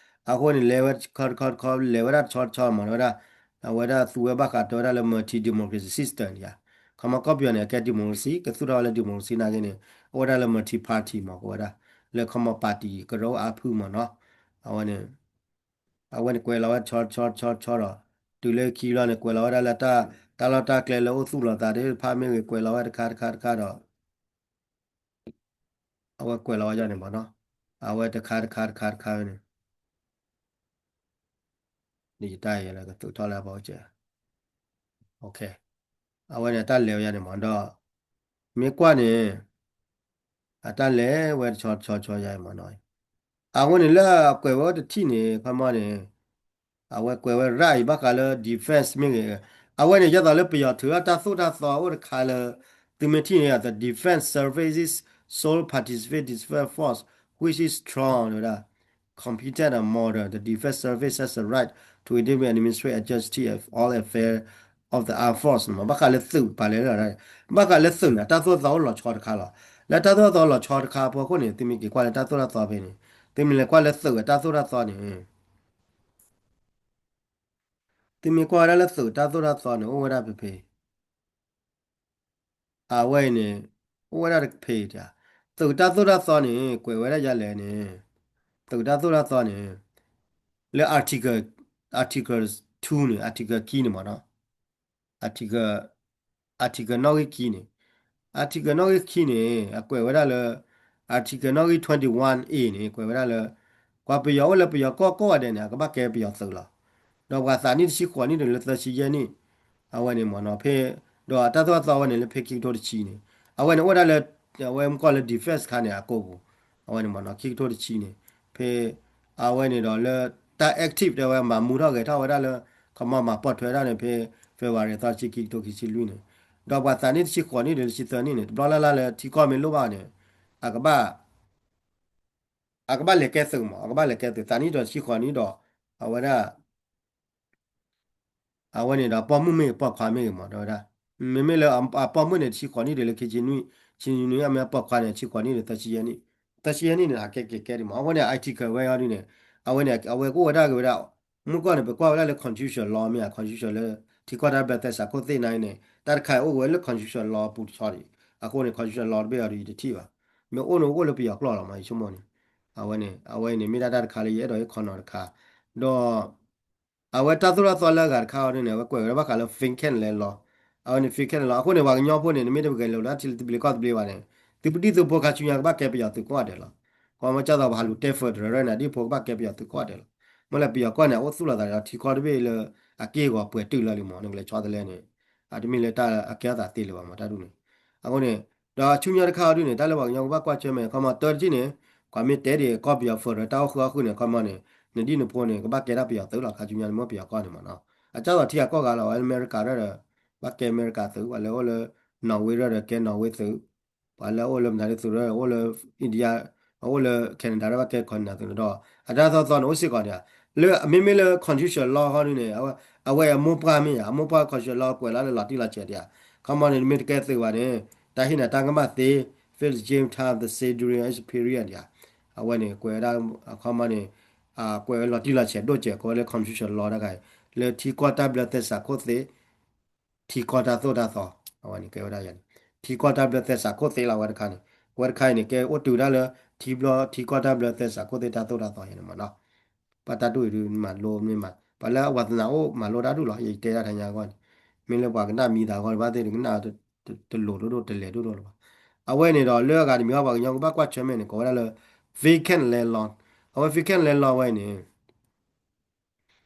အဃိန့ၣ် လဲၤဝဲတခီတခီတခီ လဲၤဝဲဒၣ်တဆီတဆီမး ဝဲဒၣ် အဝဲဒၣ်သူဝဲဘၣ်ဃးတဲဝဲဒၣ်လၢ multi democracy system ဒ်ဧါ. ခီမီကီၢ်ပယီၤန့ၣ် အကဲ democracy ကသူၣ်ထီၣ်ဝဲလၢ democracy နာ်က့န့ၣ် အိၣ်ဝဲဒၣ်လၢ multi party မး ကဝဲဒၣ် လၢခီမီ party ကရၢအါဖုမးနီၤ. အဝဲန့ၣ် အဝဲန့ၣ်ကွဲးလီၤဝဲတဆီတဆီတဆီဒီး တုၤလၢခံဘျီန့ၣ် ကွဲးလီၤဝဲဒၣ်လၢတၢ် တၢ်လီၢ်တၢ်ကျဲလၢအိၣ်သူၣ်လီၤသးသ့ၣ်တဖၣ်မ့ၢ်ဂ့ၤ ကွဲးလီၤဝဲတခါတခါတခါတခါဒီး အဝဲကွဲးလီၤဝဲဒ်န့ၣ်မးနီၤ. အဝဲတခါတခါတခါတခါဝဲန့ၣ် ဒ်ယတၢ်အံၤလၢကသူၣ်ထီၣ်လၢအဖီကစၢၢ် အဝဲန့ၣ်အတၢ်လဲၤဝဲယါန့ၣ်မးဒီး မ့ၢ်ကွၢ်န့ၣ် အတၢ်လဲၤဝဲတဆီတဆီဆီယါအံၤမးနီၤ. အဝဲန့ၣ်လၢအကွဲးဝဲအိၣ်တထံၣ်န့ၣ် ခီမီန့ၣ် အဝဲကွဲးဝဲရၣ်အံၤဘၣ်ဃးလၢ defense မ့ၢ်ဂ့ၤ, အဝဲန့ၣ် ယသးလၢပယီၤထုးထီၣ်တၢ်သိၣ်တၢ်သီအိၣ်တခါလၢ သုမ့ၢ်ထံၣ်န့ၣ် the Defense Services Sole Participating Defense Force, which is strong ဝဲဒၣ် competent and modern, the Defense Service has a right to independently administrate and justify all affairs of the armed force မး ဘၣ်ဃးလၢသုးပာ်လဲၣ်လၢ ဘၣ်ဃးလၢသုးန့ၣ် တၢ်သိၣ်တၢ်သီအိၣ်လီၤဆီတခါလီၤ. လၢတၢ်သိၣ်တၢ်သီလီၤဆီတခါအဖီခိၣ်န့ၣ် သုမ့ၢ်က့ၤကွၢ်လၢတၢ်သိၣ်တၢ်သီဖဲန့ၣ် သုမ့ၢ်လဲၤကွၢ်လၢသုးအတၢ်သိၣ်တၢ်သီန့ၣ် သုမ့ၢ်ကွၢ်ဝဲဒၣ်လၢသုးတၢ်သိၣ်တၢ်သီန့ၣ် အိၣ်ဝဲဒၣ်ဖဲဖဲ အဝဲအံၤန့ၣ် အိၣ်ဝဲဒၣ်တဖဲတၢ် သုးတၢ်သိၣ်တၢ်သီန့ၣ် ကွဲးဝဲဒၣ်ယါလဲၣ်န့ၣ် သုးတၢ်သိၣ်တၢ်သီန့ၣ် လၢ article, article two န့ၣ် article ခံန့ၣ်မးနီၤ article, article နီၣ်ဂံၢ်ခံန့ၣ် article နီၣ်ဂံၢ်ခံန့ၣ် အကွဲးဝဲဒၣ်လၢ article နီၣ်ဂံၢ် twenty-one A န့ၣ် ကွဲးဝဲဒၣ်လၢ ပှၤပယီၤအိၣ်လၢပယီၤကီၢ်ကိးဂၤဒဲးန့ၣ် အကဘၣ်ကဲပယီၤသုးလီၤ. ဒီးပှၤသးနံၣ်တဆံဃိးနံၣ်တုၤလၢသၢဆံယဲၢ်နံၣ် အဝဲန့ၣ်မ့ၢ်နီၤ ဖဲ ဒီးတၢ်သိၣ်တၢ်သီဝဲန့ၣ်လၢဖဲခံကထိတဆံန့ၣ် အဝဲန့ၣ်အိၣ်ဝဲဒၣ်လၢ အဝဲမ့ၢ်ကီၢ်လၢ defense ခါန့ၣ် အကိာ်ပူၤ အဝဲန့ၣ်မ့ၢ်နီၤ ခံကထိတဆံန့ၣ် ဖဲ အဝဲန့ၣ်ဒီးလၢတၢ် active တဲဝဲမၤမူထီၣ်ဂဲၤထီၣ်ဝဲဒၣ်လၢ ခီမီမၤပိာ်ထွဲဒၣ်န့ၣ် ဖဲ February သီတဆံခံ ခံကထိခံဆံလွံၢ်န့ၣ် ဒီးပှၤသးနံၣ်တဆံဃိးနံၣ်တုၤလၢတဆံသၢနံၣ်န့ၣ် တဘျီလၢ်လၢ်လၢထံကီၢ်မ့ၢ်လိၣ်ဘၣ်န့ၣ် အကဘၣ် အကဘၣ်လဲၤကဲသုးမး အကဘၣ်လဲၤကဲသုး သးနံၣ်ဒီးတဆံဃိးနံၣ်ဒီး အဝဲဒၣ် အဝဲန့ၣ်ဒီးပိာ်မုၣ်မ့ၢ်ဂ့ၤ ပိာ်ခွါမ့ၢ်ဂ့ၤမး တဲဝဲဒၣ် မ့မ့ၢ်လၢအပိာ်မုၣ်န့ၣ် တဆံဃိးနံၣ်တုၤလၢခံဆံနွံ ဆံနွံ အမ့ၢ်ပိာ်ခွါန့ၣ် တဆံဃိးနံၣ်တုၤသၢဆံယဲၢ်နံၣ် သၢဆံယဲၢ်နံၣ်န့ၣ် အကဲကဲကဲဒံးမး အဝဲန့ၣ် article ဝဲအီၤဒ်န့ၣ် အဝဲန့ၣ် အဝဲကအိၣ်ဝဲဒၣ်က့ၤဝဲဒၣ် မုၢ်ကီၢ်န့ၣ် ပကွၢ်ဝဲဒၣ်လၢ constitution law မ့ၢ်ဧါ constitution လၢ ထံကီၢ်တၢ်ဘျၢသဲစးခိၣ်သ့ၣ်နၤအံၤန့ၣ် တၢ်တခါအံၤအိၣ်ဝဲလၢ constitution law ပူၤတဆီဒံး အဃိန့ၣ် constitution law တဘ့ၣ်အီၤဒ်ယတထံၣ်ဘၣ် မ့ၢ်အိၣ်န့ၣ်အိၣ်လၢပယီၤကျိာ်လီၤမး ယဆိကမိၣ်န့ၣ် အဝဲန့ၣ် အဝဲန့ၣ်မ့ၢ်ဒၣ်တၢ်တခါလၢယအဲၣ်ဒိးဟ့ၣ်ခီနီၤတခါ ဒီး အဝဲတၢ်သိၣ်တၢ်သီလၢအဂၤတခါအီၤဒ်န့ၣ် အဝဲကွဲးဝဲဒၣ်ဘၣ်ဃးလၢ vacant land law အဝဲန့ၣ် vacant land law အဃိန့ၣ် ပှၤကညီဖိန့ၣ် နမ့ၢ်တဂဲၤလိာ်လၢထံလၢတဘျ့ကီၢ်တဘျ့ဘၣ်န့ၣ် သုးပဒံၣ်သုးဖိခါဆူညါကဘၣ်ကဲပယီၤသုးကိးဂၤဒဲးလီၤ ကီမ့ၢ်ကၢ်သိးပှၤဟးလူၤတဲ federal န့ၣ် ဒ်ဖိကဘၣ်ကဲပယီၤသုးကိးဂၤဒဲးလီၤ မ့ၢ်လၢပယီၤကီၢ်န့ၣ် အအိၣ်သူၣ်လီၤသးဒီးထံကီၢ်တဘ့ၣ်လၢ အက့ၢ်အဂီၤပှဲၤတုာ်လၢလံမး နကလဲၤဆီတလဲန့ၣ် အတမ့ၢ်လၢတၢ်အကဲထီၣ်သးသ့လၢၤဘၣ်မး တၢ်ဒ်န့ၣ် အဃိန့ၣ် ဒီးဆူညါတခါအီၤဒ်န့ၣ် တၢ်လၢပှၤကညီကဘၣ်ကွၢ်ဆၢၣ်မဲာ် ခီမီတၢ်တထံၣ်န့ၣ် ကွၢ်မ့ၢ်တဲဒ်ကီၢ်ပယီၤ federal တၢ်အိၣ်ဃုာ်အီၣ်ဃုာ်န့ၣ် ခီမီန့ၣ် နဒ်နဖိန့ၣ် ကဘၣ်ကဲဒၣ်ပယီၤသုးလီၤ ခါဆူညါန့ၣ် မ့ၢ်ပယီၤကီၢ်န့ၣ်မးနီၤ အကၢ်သိးထံဂၤကီၢ်ဂၤလီၤ ဝဲလၢအမဲရကၤဒၣ်ဒီး ဘၣ်ကဲအမဲရကၤသုး ပှၤလၢအိၣ်လၢ Norway ဒၣ်ဒီးကဲ Norway သုး ပှၤလၢအိၣ်လၢမတၤဒ်သုးဒၣ်ဒီး အိၣ်လၢ India အိၣ်လၢ Canada ဒၣ်ဘၣ်ကဲ Canada သုးဒီး အတၢ်သိၣ်တၢ်သီန့ၣ် အိၣ်စ့ၢ်ကီးန့ၣ် လၢအမ့မ့ၢ်လၢ constitution law ဃီဒ်န့ၣ် အဝဲအမိၢ်ပှၢ်မ့ၢ်ဧါ အမိၢ်ပှၢ် constitution law ကွဲးလီၤလၢလီၤတံၢ်လီၤဆဲးဒံးဧါ ခီမီန့ၣ် နမ့ၢ်တကဲသုးဘၣ်န့ၣ် တၢ်ဟ့ၣ်နၤတၢ်ကမၣ်သ့ Philip James time the same during his period ဒံးဧါ အဝဲန့ၣ် ကွဲးဝဲဒၣ် အခီမီန့ၣ် ကွဲးဝဲလီၤတံၢ်လီၤဆဲးဒိၣ်စဲး ကွဲးဝဲလၢ constitution law တခါအံၤ လၢထံကီၢ်တၢ်ဘျၢသဲစးခိၣ်သ့ ထံကီၢ်တၢ်သိၣ်တၢ်သီ အဝဲန့ၣ်ကဲဝဲဒၣ်ယၤန့ၣ် ထံကီၢ်တၢ်ဘျၢသဲစးခိၣ်သ့လီၤ အဝဲတခါန့ၣ် အဝဲတခါအံၤန့ၣ် ကဲအိၣ်တုၤဒၣ်လၢ ထံဘျီ ထံကီၢ်တၢ်ဘျၢသဲစးခိၣ်သ့တၢ်သိၣ်တၢ်သီယၤန့ၣ်မးနီၤ ဘၣ်တၢ်ဒ်အံၤဒုးမၤလိမ့ၢ်မး ပှၤလၢအဝဲသနာ်အိၣ်မၤလိတၢ်ဒူၣ်လီၤ ယတဲဒၣ်တၢ်ညါအဂီၢ်န့ၣ် မ့ၢ်လၢပှၤကနၣ်မံသးအဂီၢ်ဘၣ်သ့ၣ် ကနၣ်တလိၤဒိၣ်ဒိၣ်တလဲၤဒိၣ်ဒိၣ်လၢၤဘၣ် အဝဲန့ၣ်ဒီးလၢအဂၤတမံၤဟီ ပှၤကညီကဘၣ်ကွၢ်ဆၢၣ်မဲာ်န့ၣ် ကိးဝဲဒၣ်လၢ vacant land law အဝဲ vacant land law ဝဲအံၤန့ၣ်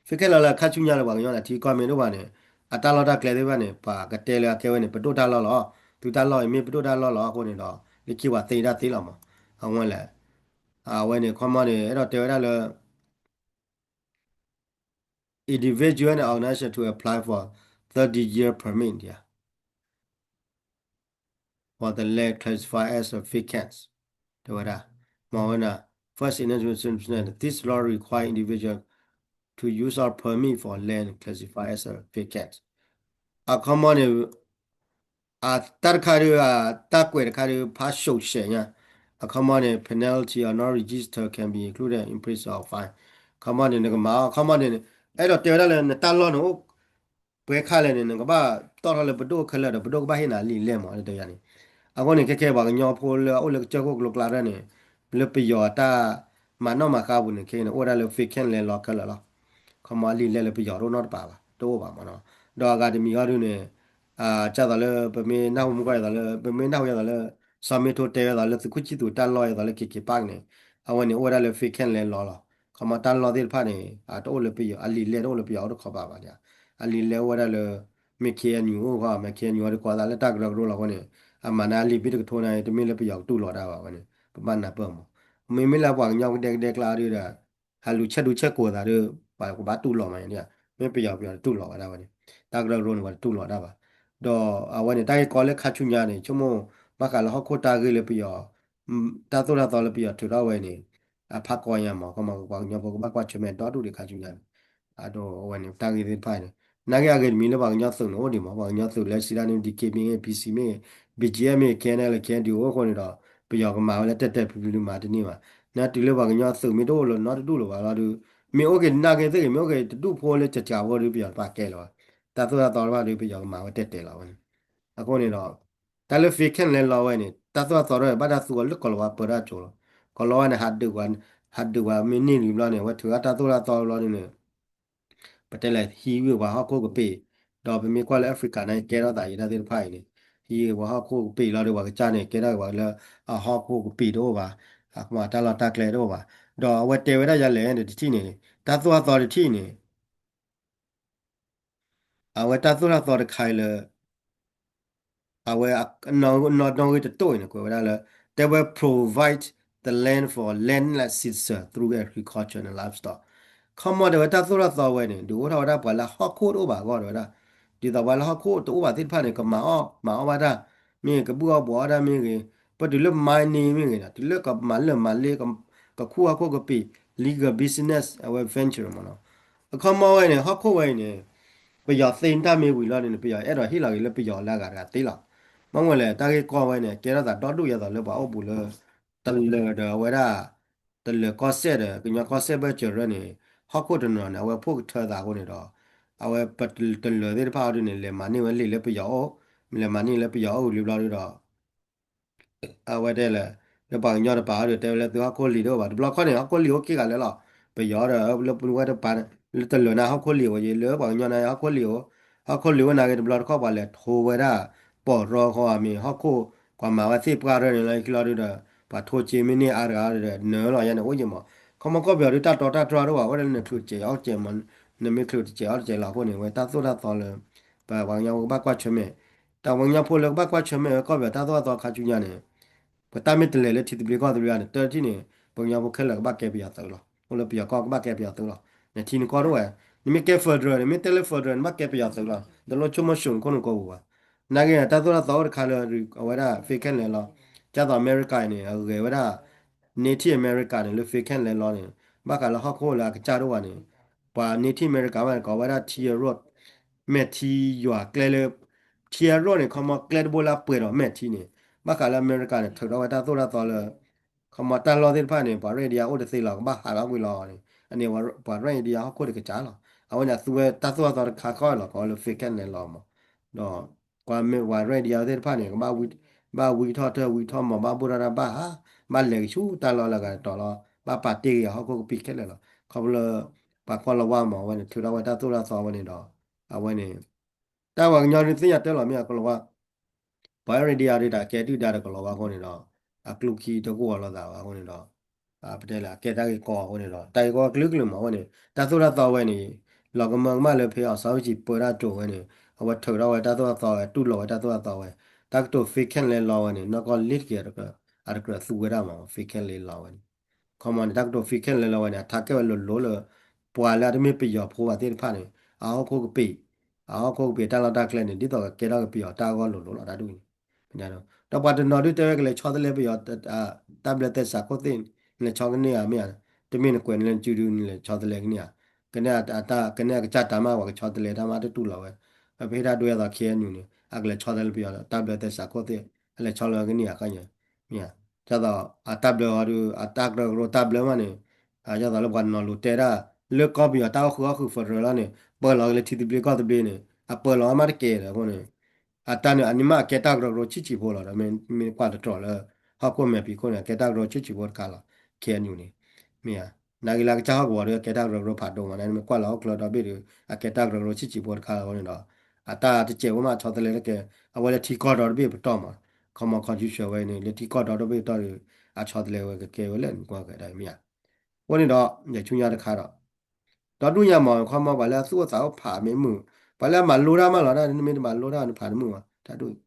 vacant land law လၢခါဆူညါလၢပှၤကညီန့ၣ် ထံကီၢ်မ့ၢ်တအိၣ်ဘၣ်န့ၣ် အတၢ်လီၢ်တၢ်ကျဲသ့ၣ်တဖၣ်န့ၣ် ပှၤကတဲလၢအကဲဝဲန့ၣ် ပဒိၣ်တၢ်လီၢ်လီၤ. သုတၢ်လီၢ်အံၤမ့ၢ်ပဒိၣ်တၢ်လီၢ်လီၤအဃိန့ၣ်ဒီး လၢခံပှၤသ့တၢ်သ့လီၤမး. အဝဲလဲၣ် အဝဲန့ၣ် ခီမီန့ၣ် အဲၣ်ဒိးတဲဝဲဒၣ်လၢ individual and organization to apply for thirty year permit ဒံးဧါ for the land classified as a vacant တဲဝဲဒၣ် မ့ၢ်ဝဲဒၣ် first instance this law require individual to use all permit for land classified as a vacant အခီမီန့ၣ် အတၢ်တခါဒီး တၢ်ကွဲးတခါဒီး ဖးရှုံးရှဲညါ အခီမီန့ၣ် penalty or not register can be included in prison or fine ခီမီန့ၣ် နကမၤအီၤ ခီမီန့ၣ် အဲၣ်ဒိးတဲဝဲဒၣ်လၢ နတၢ်လီၢ်န့ၣ်အိၣ် ပှဲၤခါလဲၣ်န့ၣ် နကဘၣ်တီၣ်ထီၣ်လၢပဒိၣ်ခဲလၢာ်ဒီး ပဒိၣ်ကဘၣ်ဟ့ၣ်နၤလံာ်လဲၢ်မး တဲယၤန့ၣ်. အဃိန့ၣ် ခဲခဲပှၤကညီဖိလၢအအိၣ်လၢကစၢၢ်ခိၣ်ကလိကျါဒၣ်န့ၣ် လၢပယီၤအတၢ်မၤနီၣ်မၤဃါပူၤန့ၣ် ခဲန့ၣ် အိၣ်ဝဲဒၣ်လၢ vacant land law ခဲလၢာ်လီၤ. ခီမီအလံာ်လဲၢ်လၢပယီၤတအိၣ်နီတပၤဘၣ် တအိၣ်ဘၣ်မးနီၤ. ဒီးအဂၤတမံၤဟီဒုန့ၣ် ဒ်သိးလၢပမ့ၢ်နၢ်ဟူမူကီၢ်ဒ်သိးလၢ ပမ့ၢ်နၢ်ဟူဒ်သိးလၢ စီၤမ့ထိတဲဝဲဒ်သိးလၢသုးခိၣ်ဆံသူးတၢ်လီၢ်ဒ်သိးလၢ KK Park န့ၣ် အဝဲန့ၣ်အိၣ်ဝဲဒၣ်လၢ vacant land law လီၤ. ခီမီတၢ်လီၢ်သ့ၣ်တဖၣ်န့ၣ် တအိၣ်လၢပယီၤ အလံာ်လဲၢ်တအိၣ်လၢပယီၤအိၣ်တခီပၤဘၣ်န့ၣ် အလံာ်လဲၢ်အိၣ်ဝဲဒၣ်လၢ မ့ၢ် KNU အိၣ်ဃီ မ့ၢ် KNU အီၤဒုးကိးသးလၢတၢ်ကရၢကရိလီၤအဃိန့ၣ် အမၤန့ၢ်အလံာ်ဘ့ၣ်တကထိန့ၣ် တမ့ၢ်လၢပယီၤကတူၢ်လိာ်တၢ်ဘၣ်ဝဲန့ၣ် ပဘၣ်နၢ်ပၢၢ်မး. မ့မ့ၢ်လၢပှၤကညီကဒဲကဒဲကျါဒုဒီး ဟးလူၤဆဲးဒူဆဲးကိးသးဒီး ပှၤကဘၣ်တူၢ်လိာ်မးန့ၣ် မ့ၢ်ပယီၤပယီၤတတူၢ်လိာ်ဝဲဒၣ်ဝဲန့ၣ် တၢ်ကရၢကရိန့ၣ်ပှၤတတူၢ်လိာ်ဝဲဒၣ်ဘၣ်. ဒီးအဝဲန့ၣ် တၢ်ဂ့ၢ်ကီလၢခါဆူညါန့ၣ် ဆိကမိၣ် ဘၣ်ဃးလၢဟီၣ်ခိၣ်တၢ်ဂ့ၢ်လၢပယီၤ တၢ်သိၣ်တၢ်သီလၢပယီၤထုးထီၣ်ဝဲန့ၣ် အဖးကီညါမး ခီမီပှၤကညီဖိကဘၣ်ကွၢ်ဆၢၣ်မဲာ်ဒီဒူၣ်ဒံးခါဆူညါန့ၣ် အဒိ အဝဲန့ၣ် တၢ်ဂ့ၢ်သ့ၣ်တဖၣ်န့ၣ် နာ်က့အဂ့ၢ်တမံၤလၢပှၤကညီသုးန့ၣ်အိၣ်ဒံးမး ပှၤကညီသုးလၢစံးဒၣ်န့ၣ် DKBA မ့ၢ် PC မ့ၢ် BGF မ့ၢ် KNLA KNDO အိၣ်အဃိန့ၣ်ဒီး ပယီၤကမၤဝဲလၢတဲာ်တဲာ်ဖျုးဖျုးဒုးမၤတန့ၢ်ဘၣ်. နာ်တုၤလၢပှၤကညီသုးမ့ၢ်တအိၣ်လၢၤနီတဒူၣ်လၢၤဘၣ်လီၤဒုး မ့ၢ်အိၣ်က့ၤနာ်က့ၤသ့ၣ်ဂ့ၤ မ့ၢ်အိၣ်က့ၤတဒူၣ်ဖိလၢကကးဖိဒုး ပယီၤတပာ်ကဲလၢၤဘၣ်. တၢ်သိၣ်တၢ်သီတဖၣ်ဒုးပယီၤကမၤဝဲတဲာ်တဲာ်လီၤဝဲန့ၣ်. အဃိန့ၣ်ဒီး တၢ်လၢ vacant land law ဝဲန့ၣ် တၢ်သိၣ်တၢ်သီဒၣ်ဘၣ်တၢ်သူအီၤလၢကီၢ်လီၤဝါပၢတၢ်ကၠိလီၤ. ကီၢ်လီၤဝါန့ၣ် ဟးဒုးဝဲ ဟးဒုးဝဲမ့ၢ်န့ၢ်လံဘျီန့ၣ် အဝဲထုးအတၢ်သိၣ်တၢ်သီဘျီန့ၣ် ပတဲလဲၣ် ဟံးဝံၤပှၤဟီၣ်ခိၣ်ကပ့ၤ, ဒီးပမ့ၢ်ကွၢ်လၢ Africa န့ၣ် ကဲထီၣ်သးယံာ်တၢ်သ့ၣ်တဖၣ်အံၤန့ၣ်, ဟံးဝဲဟီၣ်ခိၣ်ကပံာ်လီၤဒီး ပှၤကစၢ်န့ၣ် ကဲထီၣ်က့ၤဝဲလၢအဟီၣ်ခိၣ်ကပံာ်တအိၣ်ဘၣ်, အမၤတၢ်လီၢ်တၢ်ကျဲတအိၣ်ဘၣ်. ဒီးအဝဲတဲဝဲဒၣ်ယၤလဲၣ်န့ၣ် တထံၣ်န့ၣ် တၢ်သိၣ်တၢ်သီတထံၣ်န့ၣ် အဝဲတၢ်သိၣ်တၢ်သီတခါအံၤလၢ အဝဲနီၣ်ဂံၢ်တတိၢ်အံၤန့ၣ် ကွဲးဝဲဒၣ်လၢ တဲဝဲ provide the land for landless citizen through agriculture and livestock. ခီမီတဲဝဲတၢ်သိၣ်တၢ်သီဝဲန့ၣ် ဒုးအိၣ်ထီၣ်ဝဲဒၣ်ပှၤလၢဟီၣ်ခိၣ်တအိၣ်ဘၣ်အဂီၢ်တဲဝဲဒၣ်, ဒ်သိးပှၤလၢဟီၣ်ခိၣ်တအိၣ်ဘၣ်သ့ၣ်တဖၣ်န့ၣ် ကမၤအီၣ် မၤအီၣ်ဘၣ်တၢ် မ့ၢ်ဂ့ၤ ကဘုၣ်အီၣ်ဘှီးအီၣ်တၢ်မ့ၢ်ဂ့ၤ, ပတုၤလၢ mining မ့ၢ်ဂ့ၤဒီး တုၤလၢကမၤလၢာ်မၤလ့ ကခူၣ်ဟီၣ်ခိၣ်ကပံာ် legal business အဝဲ venture မ့ၢ်နီၤ. အခီမီဝဲန့ၣ် ဟီၣ်ခိၣ်ဝဲအံၤန့ၣ် ပယီၤသ့တၢ်မ့ၢ်ဝံၤလီၤန့ၣ် ပယီၤအဲၣ်ဒိးဟ့ၣ်လီၤက့ၤလၢပယီၤလၢအဂၤတဂၤသ့လီၤ. မ့ၢ်ဝဲလဲၣ် တၢ်ဂ့ၢ်ကီဝဲန့ၣ် ကဲထီၣ်သးဒီဒူၣ်ယဲသိးလၢပှၤအိၣ်ဘူးလၢ တလၢၤဒီးအဝဲဒၣ် တလၢၤကီၢ်စဲၣ်ဒီး ကညီကီၢ်စဲၣ်ဘၢၣ်စၢၤရၢန့ၣ် ဟီၣ်ခိၣ်တနီၤန့ၣ် အဝဲဖှိၣ်ကထၢသးအဃိန့ၣ်ဒီး အဝဲပတလၢၤသ့ၣ်တဖၣ်အီၤဒုန့ၣ် လဲၤမၤန့ၢ်ဝဲလံာ်လၢပယီၤအိၣ်, လဲၤမၤန့ၢ်လၢပယီၤအိၣ်ဝံၤလံဘျီဒုဒီး အဝဲတဲလၢ လၢပှၤကညီတပၤအီၤဒုး တဲဝဲလၢသုဟီၣ်ခိၣ်လံာ်တအိၣ်ဘၣ်. တဘျီခီန့ၣ် ဟီၣ်ခိၣ်လံာ်အိၣ်ခံဂၤလၢာ်လီၤ. ပယီၤဒီး လၢပဝဲတပၤန့ၣ် လၢတလၢၤန့ၣ် ဟီၣ်ခိၣ်လံာ်အိၣ်ယံၤ လၢပှၤကညီန့ၣ် ဟီၣ်ခိၣ်လံာ်အိၣ်, ဟီၣ်ခိၣ်လံာ်အိၣ်နာ်က့ တဘျီတခီၣ်ပှၤလဲၤထိဝဲဒၣ် ပိာ်ရီဃီအမံၤ ဟီၣ်ခိၣ် ပှၤမၤဝဲသ့ၣ်ပှၢ်ရၢန့ၣ်လီၤ ခံလီၤဒုဒီး ပှၤထိက့မ့ၢ်န့ၢ်အါတဂၤဒီး နၢၤလီၤယါန့ၣ် အိၣ်ယံၤမး. ခီမီကီၢ်ပယီၤဒုး တၢ်တီတၢ်တြီတအိၣ်ဘၣ် အိၣ်ဒီးနချုးတစဲးအီၣ်တစဲးမး, နမ့ၢ်ချုးတစဲးအီၣ်တစဲးလီၤအဃိန့ၣ် ဝဲတၢ်သိၣ်တၢ်သီလၢ ပပှၤကညီဖိကဘၣ်ကွၢ်ဆၢၣ်မဲာ်, တၢ်ပှၤကညီဖိလၢကဘၣ်ကွၢ်ဆၢၣ်မဲာ်ဝဲကီၢ်ပယီၤတၢ်သိၣ်တၢ်သီခါဆူညါန့ၣ် ပတၢ်မ့ၢ်တလဲၤလၢထံသဘျ့ကီၢ်သဘျ့ဘၣ်န့ၣ် တထံၣ်န့ၣ် ပှၤကညီဖိခဲလၢာ်ကဘၣ်ကဲပယီၤသုးလီၤ. အိၣ်လၢပယီၤကီၢ်ကဘၣ်ကဲပယီၤသုးလီၤ. နထံနကီၢ်တအိၣ်ဝဲ, နမ့ၢ်ကဲ federal န့ၣ် မ့ၢ်တဲလၢ federal န့ၣ် ဘၣ်ကဲပယီၤသုးလီၤ. တလိၣ်ဆိကမိၣ်ဆိနခိၣ်နကိးပူၤဘၣ်. နာ်က့ တၢ်သိၣ်တၢ်သီအိၣ်တခါလၢ အဝဲဒၣ် vacant land လီၤ. ဒ်သိးအမဲရကၤအံၤန့ၣ် အဂဲၤဝဲဒၣ် Native America န့ၣ် လၢ vacant land လီၤန့ၣ် ဘၣ်ဃးလၢဟီၣ်ခိၣ်လၢအကစၢ်တအိၣ်ဘၣ်န့ၣ် ပှၤ Native America ဘၣ်န့ၣ် ကိးဝဲဒၣ် Tier ရိၣ် မဲာ်ထံယွၤကျဲလၢ Tier ရိၣ်န့ၣ် ခီမီကျဲတဘိလၢအပှဲၤဒီးမဲာ်ထံန့ၣ် ဘၣ်ဃးလၢအမဲရကၤန့ၣ် ထုးထီၣ်ဝဲတၢ်သိၣ်တၢ်သီလၢ ခီမီတၢ်လီၢ်သ့ၣ်တဖၣ်န့ၣ် ပှၤရဲၣ်ဒံယါအိၣ်တသ့လီၤ ကဘၣ်ဟးထီၣ်ကွံာ်လီၤန့ၣ် အန့ၣ် ပှၤရဲၣ်ဒံယါဟီၣ်ခိၣ်တကစၢ်လီၤ. အဝဲန့ၣ်အသူဝဲတၢ်သိၣ်တၢ်သီတခါဃီလီၤ ကိးလၢ vacant land လီၤမး. ဒီး ပှၤမ့ၢ်ပှၤရဲၣ်ဒံယါသ့ၣ်တဖၣ်န့ၣ် ကဘၣ် ဘၣ်ဝံထီၣ်တၢၢ်ဝံထီၣ်မး ဘၣ်ဘိၣ်ထီၣ်တၢ်ဘၣ်ဟး ဘၣ်လဲၤကဆူတၢ်လီၢ်လၢအဂၤတတီၤလီၤ ဘၣ်ပာ်တ့ၢ်က့ၤအဟီၣ်ခိၣ်ကပံာ်ခဲလၢာ်လီၤ. ခီဖျိလၢ ပှၤကီၢ်လီၤဝါမး အဝဲန့ၣ် ထုးထီၣ်ဝဲတၢ်သိၣ်တၢ်သီဝဲန့ၣ်ဒီး အဝဲန့ၣ် တၢ်ပှၤကညီဒုးသ့ၣ်ညါတၢ်လီၤမ့ၢ်အကီၢ်လီၤဝါ ပှၤရဲၣ်ဒံယါဒုးတၢ်ကဲဒုၣ်ဒါဒီးကီၢ်လီၤဝါအဃိန့ၣ်ဒီး အကျိချံတကအိၣ်လိာ်သးဘၣ်အဃိန့ၣ်ဒီး ပတဲလၢအကဲတၢ်ဂ့ၢ်ကီအဃိန့ၣ်ဒီး တၢ်ဂ့ၢ်ကီကလုာ်ကလုာ်မးအဃိန့ၣ် တၢ်သိၣ်တၢ်သီဝဲန့ၣ် လီၤကမၢကမၣ်လၢဖဲအီၤစီၤဝံကၠံၣ်ပၢတၢ်တိာ်ဝဲန့ၣ် အဝဲထုးထီၣ်ဝဲတၢ်သိၣ်တၢ်သီဝဲ တူၢ်လိာ်ဝဲတၢ်သိၣ်တၢ်သီဝဲ တၢ်ကတိၤ vacant land လီၤဝဲန့ၣ် နီၢ်ကီၢ်လ့တက့ၢ် အတကြၢးသူဝဲဒၣ်မး vacant land လီၤဝဲန့ၣ် ခီမီန့ၣ် တၢ်ကတိၤ vacant land လီၤဝဲန့ၣ် အထးကဲဝဲလိၤလိၤလၢ ပှၤလၢအတမ့ၢ်ပယီၤဖိဘၣ်သ့ၣ်တဖၣ်န့ၣ် အဟီၣ်ခိၣ်ကပံာ် အဟီၣ်ခိၣ်ကပံာ်တၢ်လီၢ်တၢ်ကျဲန့ၣ် ဒ်သိးကကဲထီၣ်က့ၤပယီၤတၢ်အဂီၢ်လိၤလိၤလီၤတၢ်ဒ်န့ၣ် ဒီးပှၤတနီၤဒုးတဲဝဲကလဲၤဆီတလဲပယီၤ တၢ်ဘျၢသဲစးခိၣ်သ့ၣ် နလဲၤဆီကန့ၢ်ဧါမ့ၢ်ဧါ တမ့ၢ်နကွဲးန့ၣ်လၢနစုဒုး နလဲၤဆီတလဲကန့ၢ်ဧါ ကန့ၢ်အတၢ် ကန့ၢ်အကစၢ်တၢ်မး ပှၤကဆီတလဲတၢ်မးတတူၢ်လိာ်ဝဲ ပဟ့ၣ်တၢ်ဒိအသိး ခ့ၣ်အဲၣ်ယူၣ်န့ၣ် အကလဲၤဆီတလဲပယီၤ တၢ်ဘျၢသဲစးခိၣ်သ့ၣ် အလဲၤဆီလၢကန့ၢ်ဧါခီညါ မ့ၢ်ဧါ ဒ်သိး အတၢ်ဘျၢအီၤဒုး အတၢ်ကရၢကရိတၢ်ဘျၢမးန့ၣ် ဒ်သိးလၢပှၤနီၤလိၤတဲဒၣ် လၢကီၢ်ပယီၤတၢ်အိၣ်ဃုာ်အီၣ်ဃုာ် federal လီၤန့ၣ် ပၢလီၤက့ၤလၢထံသဘျ့ကီၢ်သဘျ့န့ၣ် အပၢလီၤဝဲမးတကဲဒီးအဃိန့ၣ် အတၢ်န့ၣ် အန့ၣ်မးအကဲတၢ်ကရၢကရိဆံးဆံးဖိလီၤ ဒီးမ့ၢ်ကွၢ်တတြီၤလၢ ဟီၣ်ခိၣ်မဲာ်ဖံးခိၣ်န့ၣ် အကဲတၢ်ကရၢကရိဆံးဆံးဖိတခါလီၤ ခ့ၣ်အဲၣ်ယူၣ်န့ၣ် မ့ၢ်ဧါ နာ်က့လၢအကစၢ်ဟီၣ်ကဝီၤဒီး အကဲတၢ်ကရၢကရိဖးဒိၣ်မး နမ့ၢ်ကွၢ်လၢဟီၣ်ချၢဒီဘ့ၣ်ဒီး အကဲတၢ်ကရၢကရိဆံးဆံးဖိတခါလီၤအဃိန့ၣ်ဒီး အတၢ်တစဲးဖိမးအဆီတလဲတကဲ အဝဲလၢထံကီၢ်ဒီတဘ့ၣ်ပတီၢ်မး ခီမီ constitution ဝဲန့ၣ် လၢထံကီၢ်ဒီတဘ့ၣ်ပတီၢ်ဒီး အဆီတလဲဝဲကကဲဝဲလၢနကွၢ်ကဒါမ့ၢ်ဧါ အဃိန့ၣ်ဒီး ယဆူညါတခါဒီး ဒီဒူၣ်ညါမး ခီမီပှၤလၢအသူၣ်အိၣ်သးအိၣ်ဖးမ့ၢ်မုာ် ပှၤလၢအမၤလိတၢ်မးလီၤ နမ့ၢ်တမၤလိတၢ်နဖးတမုာ်ဘၣ် တၢ်ဒူၣ် ဒီး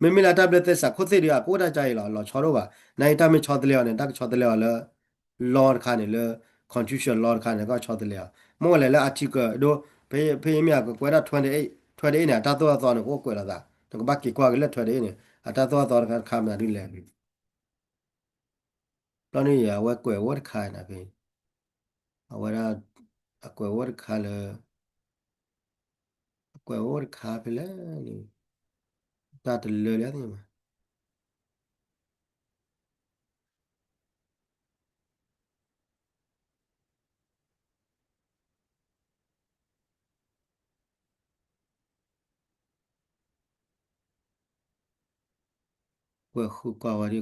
မ့မ့ၢ်လၢတၢ်ဘျၢသဲစးခိၣ်သ့ၣ်ဒီး အကအိၣ်တၢ်ကါအံၤလီၤ လီၤဆီတအိၣ်ဘၣ် နာ်က့တၢ်မ့ၢ်ဆီတလဲအီၤန့ၣ် တၢ်ကဆီတလဲအီၤလၢ law တခါန့ၣ်လၢ constitution law တခါန့ၣ် ကဆီတလဲအီၤ မ့ၢ်ဝဲလဲၣ်လၢ article ဒိ ဖဲဖဲမ့ၢ်အကကွဲးဒၣ် twenty eight twenty eight န့ၣ် အတၢ်သိၣ်တၢ်သီန့ၣ် ကအိၣ်ကွဲးလိာ်သး နကဘၣ်က့ၤကွၢ်က့ၤလၢ twenty eight န့ၣ် အတၢ်သိၣ်တၢ်သီတခါတခါမနုၤလဲၣ် ဘျီန့ၣ် အဝဲကွဲးဝဲတခါန့ၣ်ဖဲ အဝဲဒၣ် အကွဲးဝဲတခါလၢ အကွဲးဝဲတခါဖဲလဲၣ်န့ၣ် တၢ်တလၢလၢသ့ၣ်မး ကွဲးဃုကွၢ်ဝဲဒ်ခီ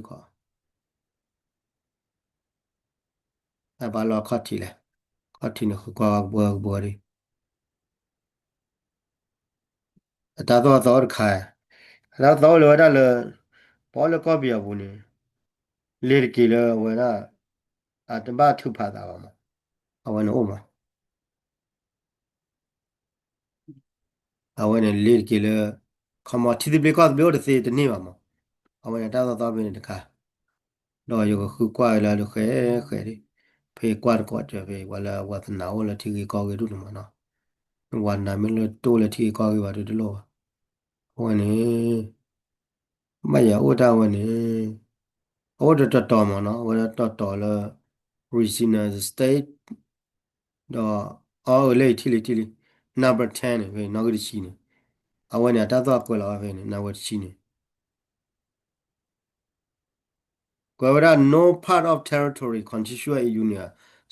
အဘၣ်လီၤခီၣ်ထံးလဲၣ်, ခီၣ်ထံးန့ၣ်ဃုကွၢ်ဝဲကဘှီကဘှီဒ် အတၢ်သိၣ်တၢ်သီအိၣ်တခါ, အတၢ်သိၣ်တၢ်သီအိၣ်လၢဝဲဒၣ်လၢ ပှၤအိၣ်လၢကီၢ်ပယီၤပူၤန့ၣ် လ့ၤတက့ၤလၢအဝဲဒၣ် အတဘၣ်ထုးဖးသးဘၣ်မး, အဝဲန့ၣ်အိၣ်မး အဝဲန့ၣ်လ့ၤတက့ၤလၢ ခီမီ ထံသဘျ့ကီၢ်သဘျ့အိၣ်တသ့တန့ၢ်ဘၣ်မး, အဝဲန့ၣ်တၢ်သိၣ်တၢ်သီဖဲန့ၣ်တခါ, ဒီးယကဃုကွၢ်လၢအဒုးဃဲဃဲဒၣ်, ဖဲကွၢ်တကိးစၢၤဖဲ ပှၤလၢအဝၤသနာ်အိၣ်လၢထံဂ့ၢ်ကီၢ်ဂ့ၢ်ဒူၣ်န့ၣ်မးနီၤ, ဝၤသနာ်မ့ၢ်လၢတအိၣ်လၢထံဂ့ၢ်ကီၢ်ဂ့ၢ်ဘၣ်ဒုးတလိၣ်ဘၣ်, အဝဲန့ၣ် ဘၣ်ယၤအိၣ်တၢ်ဝဲန့ၣ်, အအိၣ်တတီၤတီၤမးနီၤ, အဝဲဒၣ်တီၤတီၤလၢ Regina State ဒီး အီအၢလၢယထံၣ်လံထံၣ်လံ number ten န့ၣ် ဖဲနီၣ်ဂံၢ်တဆံန့ၣ်, အဝဲန့ၣ် အတၢ်သိၣ်အကွဲးလီၤဝဲဖဲန့ၣ် number တဆံန့ၣ် ကွဲးဝဲဒၣ် no part of territory contiguous in union,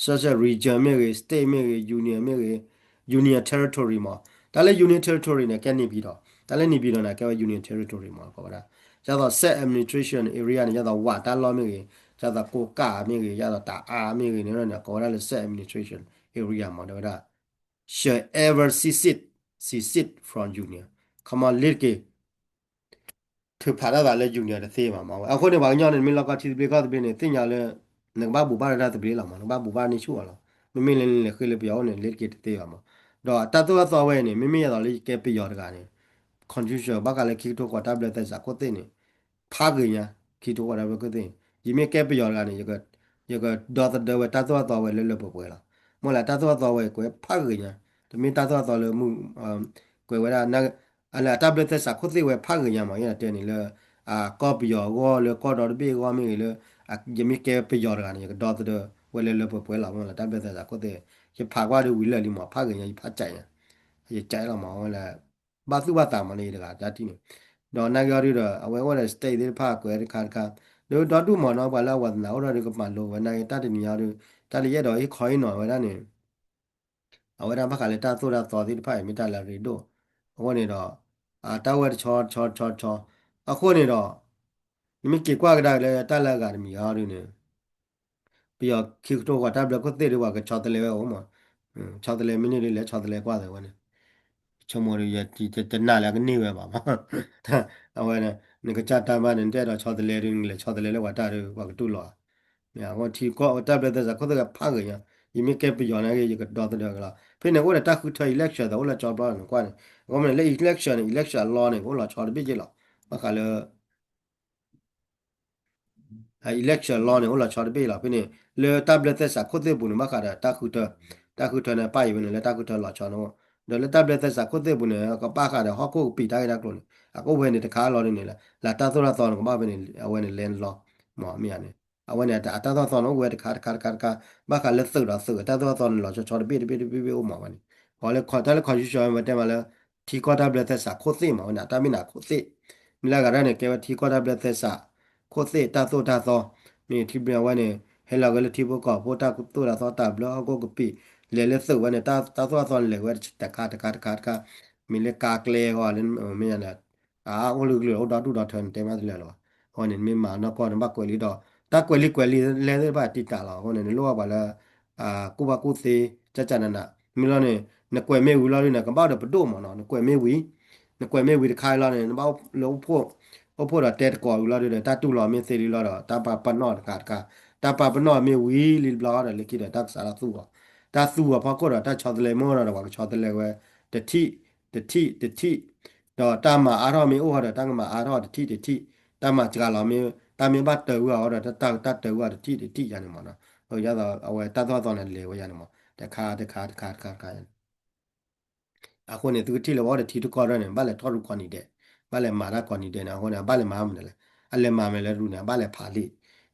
such as region မ့ၢ်ဂ့ၤ, state မ့ၢ်ဂ့ၤ, union မ့ၢ်ဂ့ၤ, union territory မး, တၢ်လၢ union territory န့ၣ် ကဲန့ၣ်ပၠံၤဒီး, တၢ်လၢန့ၣ်ပၠံၤဒီးန့ၣ် ကဲဝဲ union territory မး ကိးဝဲဒၣ်, ဒ်သိး self administration area န့ၣ် ဒ်သိးဝးတၢ်လီၢ်မ့ၢ်ဂ့ၤ, ဒ်သိးကိးကၣ်မ့ၢ်ဂ့ၤ, ဒ်သိးတၢ်အါမ့ၢ်ဂ့ၤန့ၣ်န့ၣ် ကိးဝဲဒၣ်လၢ self administration area မး တဲဝဲဒၣ် shall ever secede, secede from union, ခီမီ လ့ၤတက့ၤ ထုးဖးတၢ်သးလၢ union တသ့ဘၣ်မး, အဃိန့ၣ် ပှၤကညီန့ၣ် မ့ၢ်လီၢ်ကီၢ်ထံသဘျ့ကီၢ်သဘျ့န့ၣ် သ့ၣ်ညါလၢ နကဘၣ်ဘူၣ်ဘၣ်တၢ်သဘျ့လီၤမး, နကဘၣ်ဘူၣ်ဘၣ်န့ၢ်ဆူၣ်အီၤလီၤ, မ့မ့ၢ်လၢနလဲၤဃ့လၢပယီၤအိၣ်န့ၣ် လ့ၤတက့ၤတသ့ဘၣ်မး, ဒီးတၢ်သိၣ်တၢ်သီဝဲအံၤန့ၣ် မ့မ့ၢ်ယသိးလၢယကဲပယီၤတဂၤန့ၣ် constitution ဘၣ်ဃးလၢခံကထိဃိးတၢ်ဘျၢသဲစးခိၣ်သ့ၣ်န့ၣ် ဖးဂ့ၤညါ, ခံကထိဃိးတၢ်ဘျၢခိၣ်သ့ၣ်န့ၣ် ယမ့ၢ်ကဲပယီၤတဂၤန့ၣ် ယကဒီသဒၢဝဲတၢ်သိၣ်တၢ်သီဝဲလၢလၢပှဲၤပှဲၤလီၤ, မ့ၢ်လၢတၢ်သိၣ်တၢ်သီဝဲကွဲးဖးဂ့ၤညါ, တမ့ၢ်တၢ်သိၣ်တၢ်သီလၢမုၢ် ကွဲးဝဲဒၣ် အတၢ်ဘျၢသဲစးခိၣ်သ့ၣ်ဝဲဖးဂ့ၤညါမး, ယတဲန့ၣ်လၢ ကီၢ်ပယီၤအဂီၢ်လၢကီၢ်ဒီတဘ့ၣ်အဂီၢ်မ့ၢ်ဂ့ၤလၢ ယမ့ၢ်ကဲပယီၤတဂၤန့ၣ် ယကဒီသဒၢဝဲလၢလၢပှဲၤပှဲၤလီၤ, မ့ၢ်လၢတၢ်ဘျၢသဲစးခိၣ်သ့ၣ်, ယဖးကွၢ်ဒီးဝံၤလၢာ်လံမး, ဖးဂ့ၤညါ ယဖးကဲးညါ, ယကဲးလီၤမး, အဝဲလၢ ဘၣ်သူၣ်ဘၣ်သးမးလၢယတဂၤတၢ်ထံၣ်န့ၣ်, ဒီးနာ်က့အီၤဒုဒီး အဝဲအိၣ်ဒီး state သ့ၣ်တဖၣ်ကွဲးတခါတခါ, ဒီးဒီဒူၣ်မးနီၤ, ပှၤလၢအဝၤသနာ်အိၣ်ထီၣ်ဒီးကမၤလိဝဲနာ်က့ တၢ်တနံၤညါဒီး တၢ်လၢယအဲၣ်ဒိးဟ့ၣ်ခီဟ့ၣ်နီၤဝဲဒၣ်န့ၣ် အဝဲဒၣ်ဘၣ်ဃးလၢတၢ်သိၣ်တၢ်သီသ့ၣ်တဖၣ်အံၤ မ့ၢ်တၢ်လၢအရ့ဒိၣ်, အဃိန့ၣ်ဒီး အတၢ်ဝဲတဆီတဆီတဆီတဆီ, အဃိန့ၣ်ဒီး နမ့ၢ်က့ၤကွၢ်ကဒါလၢတၢ်လၢအဂၤတမံၤအီၤဒုန့ၣ် ပယီၤခံကထိဃိးတၢ်ဘျၢခိၣ်သ့ၣ်ဒီး ပှၤကဆီတလဲဝဲအိၣ်မး, ဆီတလဲမ့ၢ်န့ၢ်ဒ်လဲၣ် ဆီတလဲကွၢ်သးဝဲန့ၣ်, ဆိကမိၣ်ဒီး ယတနာ်လၢအကန့ၢ်ဝဲဘၣ်မး, အဝဲ နကစၢ်တၢ်မၤန့ၣ် နတအဲၣ်ဒိးဆီတလဲဒီး နကလဲၤဆီတလဲလၢပှၤတၢ်ဒီး ပှၤကတူၢ်လိာ်ဧါ, မ့ၢ်အဃိထံကီၢ်တၢ်ဘျၢသဲစးခိၣ်သ့ၣ်ဖးဂ့ၤညါ, ယမ့ၢ်ကဲပယီၤနာ်က့ ယကဒီသဒၢက့ၤလီၤ, ဖဲန့ၣ်အိၣ်ဒီးတၢ်ဃုထၢ election သးအိၣ်လၢကၠီဘျီန့ၣ်ကွၢ်န့ၣ်, အဃိမ့ၢ်န့ၣ် လၢ election န့ၣ် election အလီၢ်န့ၣ် ကအိၣ်လီၤဆီတဘ့ၣ်က့လီၤ, ဘၣ်ဃးလၢ election law န့ၣ် အိၣ်လီၤဆီတဘ့ၣ်လီၤ. ဖဲန့ၣ် လၢတၢ်ဘျၢသဲစးခိၣ်သ့ၣ်ပူၤန့ၣ် ဘၣ်ဃးဒီးတၢ်ဃုထၢ, တၢ်ဃုထၢန့ၣ် ပၣ်အံၤဝဲန့ၣ် လၢတၢ်ဃုထၢလီၤဆီန့ၣ်အိၣ်, ဒီးလၢတၢ်ဘျၢသဲစးခိၣ်သ့ၣ်ပူၤန့ၣ် ကဘၣ်ဃးဒီးဟီၣ်ခိၣ်ကပံာ်တၢ်ဂ့ၢ်တၢ်ကျိၤန့ၣ် အကအိၣ်ဝဲန့ၣ်တခါလီၤဒ်န့ၣ်လီၤ. လၢတၢ်သိၣ်တၢ်သီန့ၣ် ကဘၣ်ဖဲန့ၣ် အဝဲန့ၣ် land law မ့ၢ်မ့ၢ်ဧါန့ၣ် အဝဲန့ၣ် အတၢ်သိၣ်တၢ်သီန့ၣ် အိၣ်ဝဲတခါတခါတခါတခါ, ဘၣ်ဃးလၢသုးဒီးသုး တၢ်သိၣ်တၢ်သီန့ၣ် လီၤဆီဆီတဘ့ၣ်တဘ့ၣ်တဘ့ၣ်တဘ့ၣ်အိၣ်မးဝဲန့ၣ်, ပှၤလၢတၢ်လၢ constitution ဝဲတဲမးလၢ ထံကီၢ်တၢ်ဘျၢသဲစးခိၣ်သ့ၣ်မးဝဲန့ၣ် အတၢ်မ့ၢ်နၤခိၣ်သ့ၣ်, မ့ၢ်လၢအဂၤဒၣ်န့ၣ် ကဲဝဲထံကီၢ်တၢ်ဘျၢသဲစးခိၣ်သ့ၣ် တၢ်သိၣ်တၢ်သီ, မ့ၢ်ထံဘျၢဝဲန့ၣ် ဟဲလီၤက့ၤလၢထံဖိကီၢ်ဖိ တၢ်သိၣ်တၢ်သီတၢ်ဘျၢဟီၣ်ခိၣ်ကပံာ်, လဲၤလၢသုးဝဲန့ၣ် တၢ်သိၣ်တၢ်သီန့ၣ် လဲၤဝဲတခါတခါတခါတခါ, မ့ၢ်လၢကါကျဲဂီၢ်လၢမ့ၢ်ဧါန့ၣ် အအိၣ်လုၢ်ကလုၢ်အိၣ်ဒီဒူၣ်ဒီထၢန့ၣ် တဲမးတလၢာ်လၢၤဘၣ်. အဃိန့ၣ် နမ့ၢ်မၤနီၢ်ကီၢ်န့ၣ် ဘၣ်ကွဲးလံဒီး တၢ်ကွဲးလံကွဲးလံလဲသ့ၣ်တဖၣ်တံာ်တာ်လီၤ. အဃိန့ၣ် နလိၣ်ဘၣ်ပှၤလၢ ကူၣ်ဘၣ်ကူၣ်သ့ ကၠၢ်ကၠၢ်နးနး, မ့ၢ်လီၤန့ၣ် နကွဲးမ့ၢ်ဝံၤလီၤဒုန့ၣ် ကဘၣ်အိၣ်ဒီးပဒိၣ်မးနီၤ, နကွဲးမ့ၢ်ဝံၤ, နကွဲးမ့ၢ်ဝံၤတခါလီၤန့ၣ် နဘၣ်လၢ အိၣ်ဖှိၣ်ဒီးတဲသကိးဝံၤလီၤဒုဒီး တၢ်တူၢ်လိာ်မ့ၢ်သ့လံလီၤဒီး တၢ်ပာ်ပနီၣ်တခါတခါ, တၢ်ပာ်ပနီၣ်မ့ၢ်ဝံၤလံတဘျီဒီး လၢခံဒီး တၢ်ကစးထီၣ်သူအီၤ, တၢ်သူအီၤဖီခိၣ်ဒီး တၢ်ဆီတလဲမ့ၢ်ဒီး ပှၤကဆီတလဲဝဲ တထံၣ် တထံၣ် တထံၣ်, ဒီးတၢ်မၤအါထီၣ်မ့ၢ်အိၣ်ဃီဒီး တၢ်ကမၤအါထီၣ်တထံၣ်တထံၣ်, တၢ်မၤစှၤလီၤမ့ၢ် တၢ်မ့ၢ်ဘၣ်တၢ်ဝံၤအီၤဒီး တၢ်တၢ်တၢ်ဝံၤအီၤတထံၣ်တထံၣ်ယၤန့ၣ်မးနီၤ. ယသိးအဝဲတၢ်သိၣ်တၢ်သီန့ၣ်လဲၤဝဲယၤန့ၣ်မး တခါတခါတခါတခါတခါယၤန့ၣ် အဃိန့ၣ် သုကထံၣ်လၢပှၤအိၣ်ဒီးထံတကီၢ်ဒီးန့ၣ် ဘၣ်လဲၤထီၣ်ရူၢ်ကိးနံၤဒဲး, ဘၣ်လဲၤမၤတၢ်ကိးနံၤဒဲးန့ၣ် အဃိန့ၣ် အဘၣ်လဲၤမၤမနုၤလဲၣ်, အလဲၤမၤမနုၤလဲၣ်ရူၢ်န့ၣ် အဘၣ်လဲၤဖးလံာ်,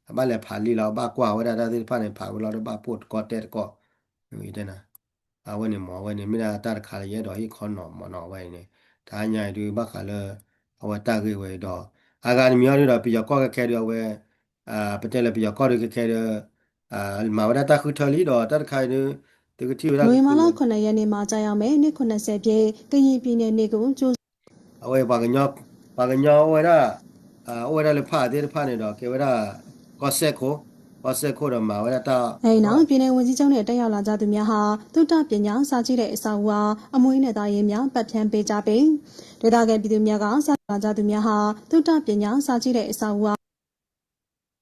အဘၣ်လဲၤဖးလံာ်လီၤ ဘၣ်ကွၢ်ဝဲဒၣ်တၢ်သ့ၣ်တဖၣ်န့ၣ် ဖးဝဲလီၤဒီးဘၣ်ဖှိၣ်တကီၢ်တဲာ်တကီၢ်, တဲနၤ အဝဲန့ၣ်မ့ၢ် အဝဲန့ၣ် မ့ၢ်ဒၣ်တၢ်တခါလၢယအဲၣ်ဒိးဟ့ၣ်ခီနီၤမးနီၤ အဝဲအံၤန့ၣ်, တဟါညါအံၤဒုးဘၣ်ဃးလၢ အဝဲတၢ်ဂ့ၢ်ဝဲအံၤဒီး အဂၤတမံၤအီၤဒုးဒီး ပယီၤကီၢ်ခဲခဲဒုး အဝဲ ပတဲလၢပယီၤကီၢ်ဒုးခဲခဲဒီး မၤဝဲဒၣ်တၢ်ဃုထၢလံဒီး တၢ်တခါအံၤဒုး သုကထံၣ်ဝဲဒၣ် နိုဝင်ဘာလ ခုနစ်ရက်နေ့မှာ ကျရောက်မယ့် နှစ် ခုနစ်ဆယ်ပြည့် ကရင်ပြည်နယ် နေ့ကူး ကြို အဝဲ ပှၤကညီအိၣ်ဝဲဒၣ် အိၣ်ဝဲဒၣ်လၢဖးသ့ၣ်တဖၣ်န့ၣ်ဒီး ကဲဝဲဒၣ် ကီၢ်စဲၣ်ခိၣ် ကီၢ်စဲၣ်ခိၣ်ဒီးမၤဝဲဒၣ်တၢ် ပြည်နယ်ဝန်ကြီးချုပ်နဲ့ တက်ရောက်လာကြသူများဟာ သုတပညာ စားကြည့်တဲ့အဆောက်အဦးအား အမွေးအနှစ်သာရည်များ ပက်ဖြန်းပေးကြပြီး ဒေသခံပြည်သူများက စားလာကြသူများဟာ သုတပညာ စားကြည့်တဲ့အဆောက်အဦးအား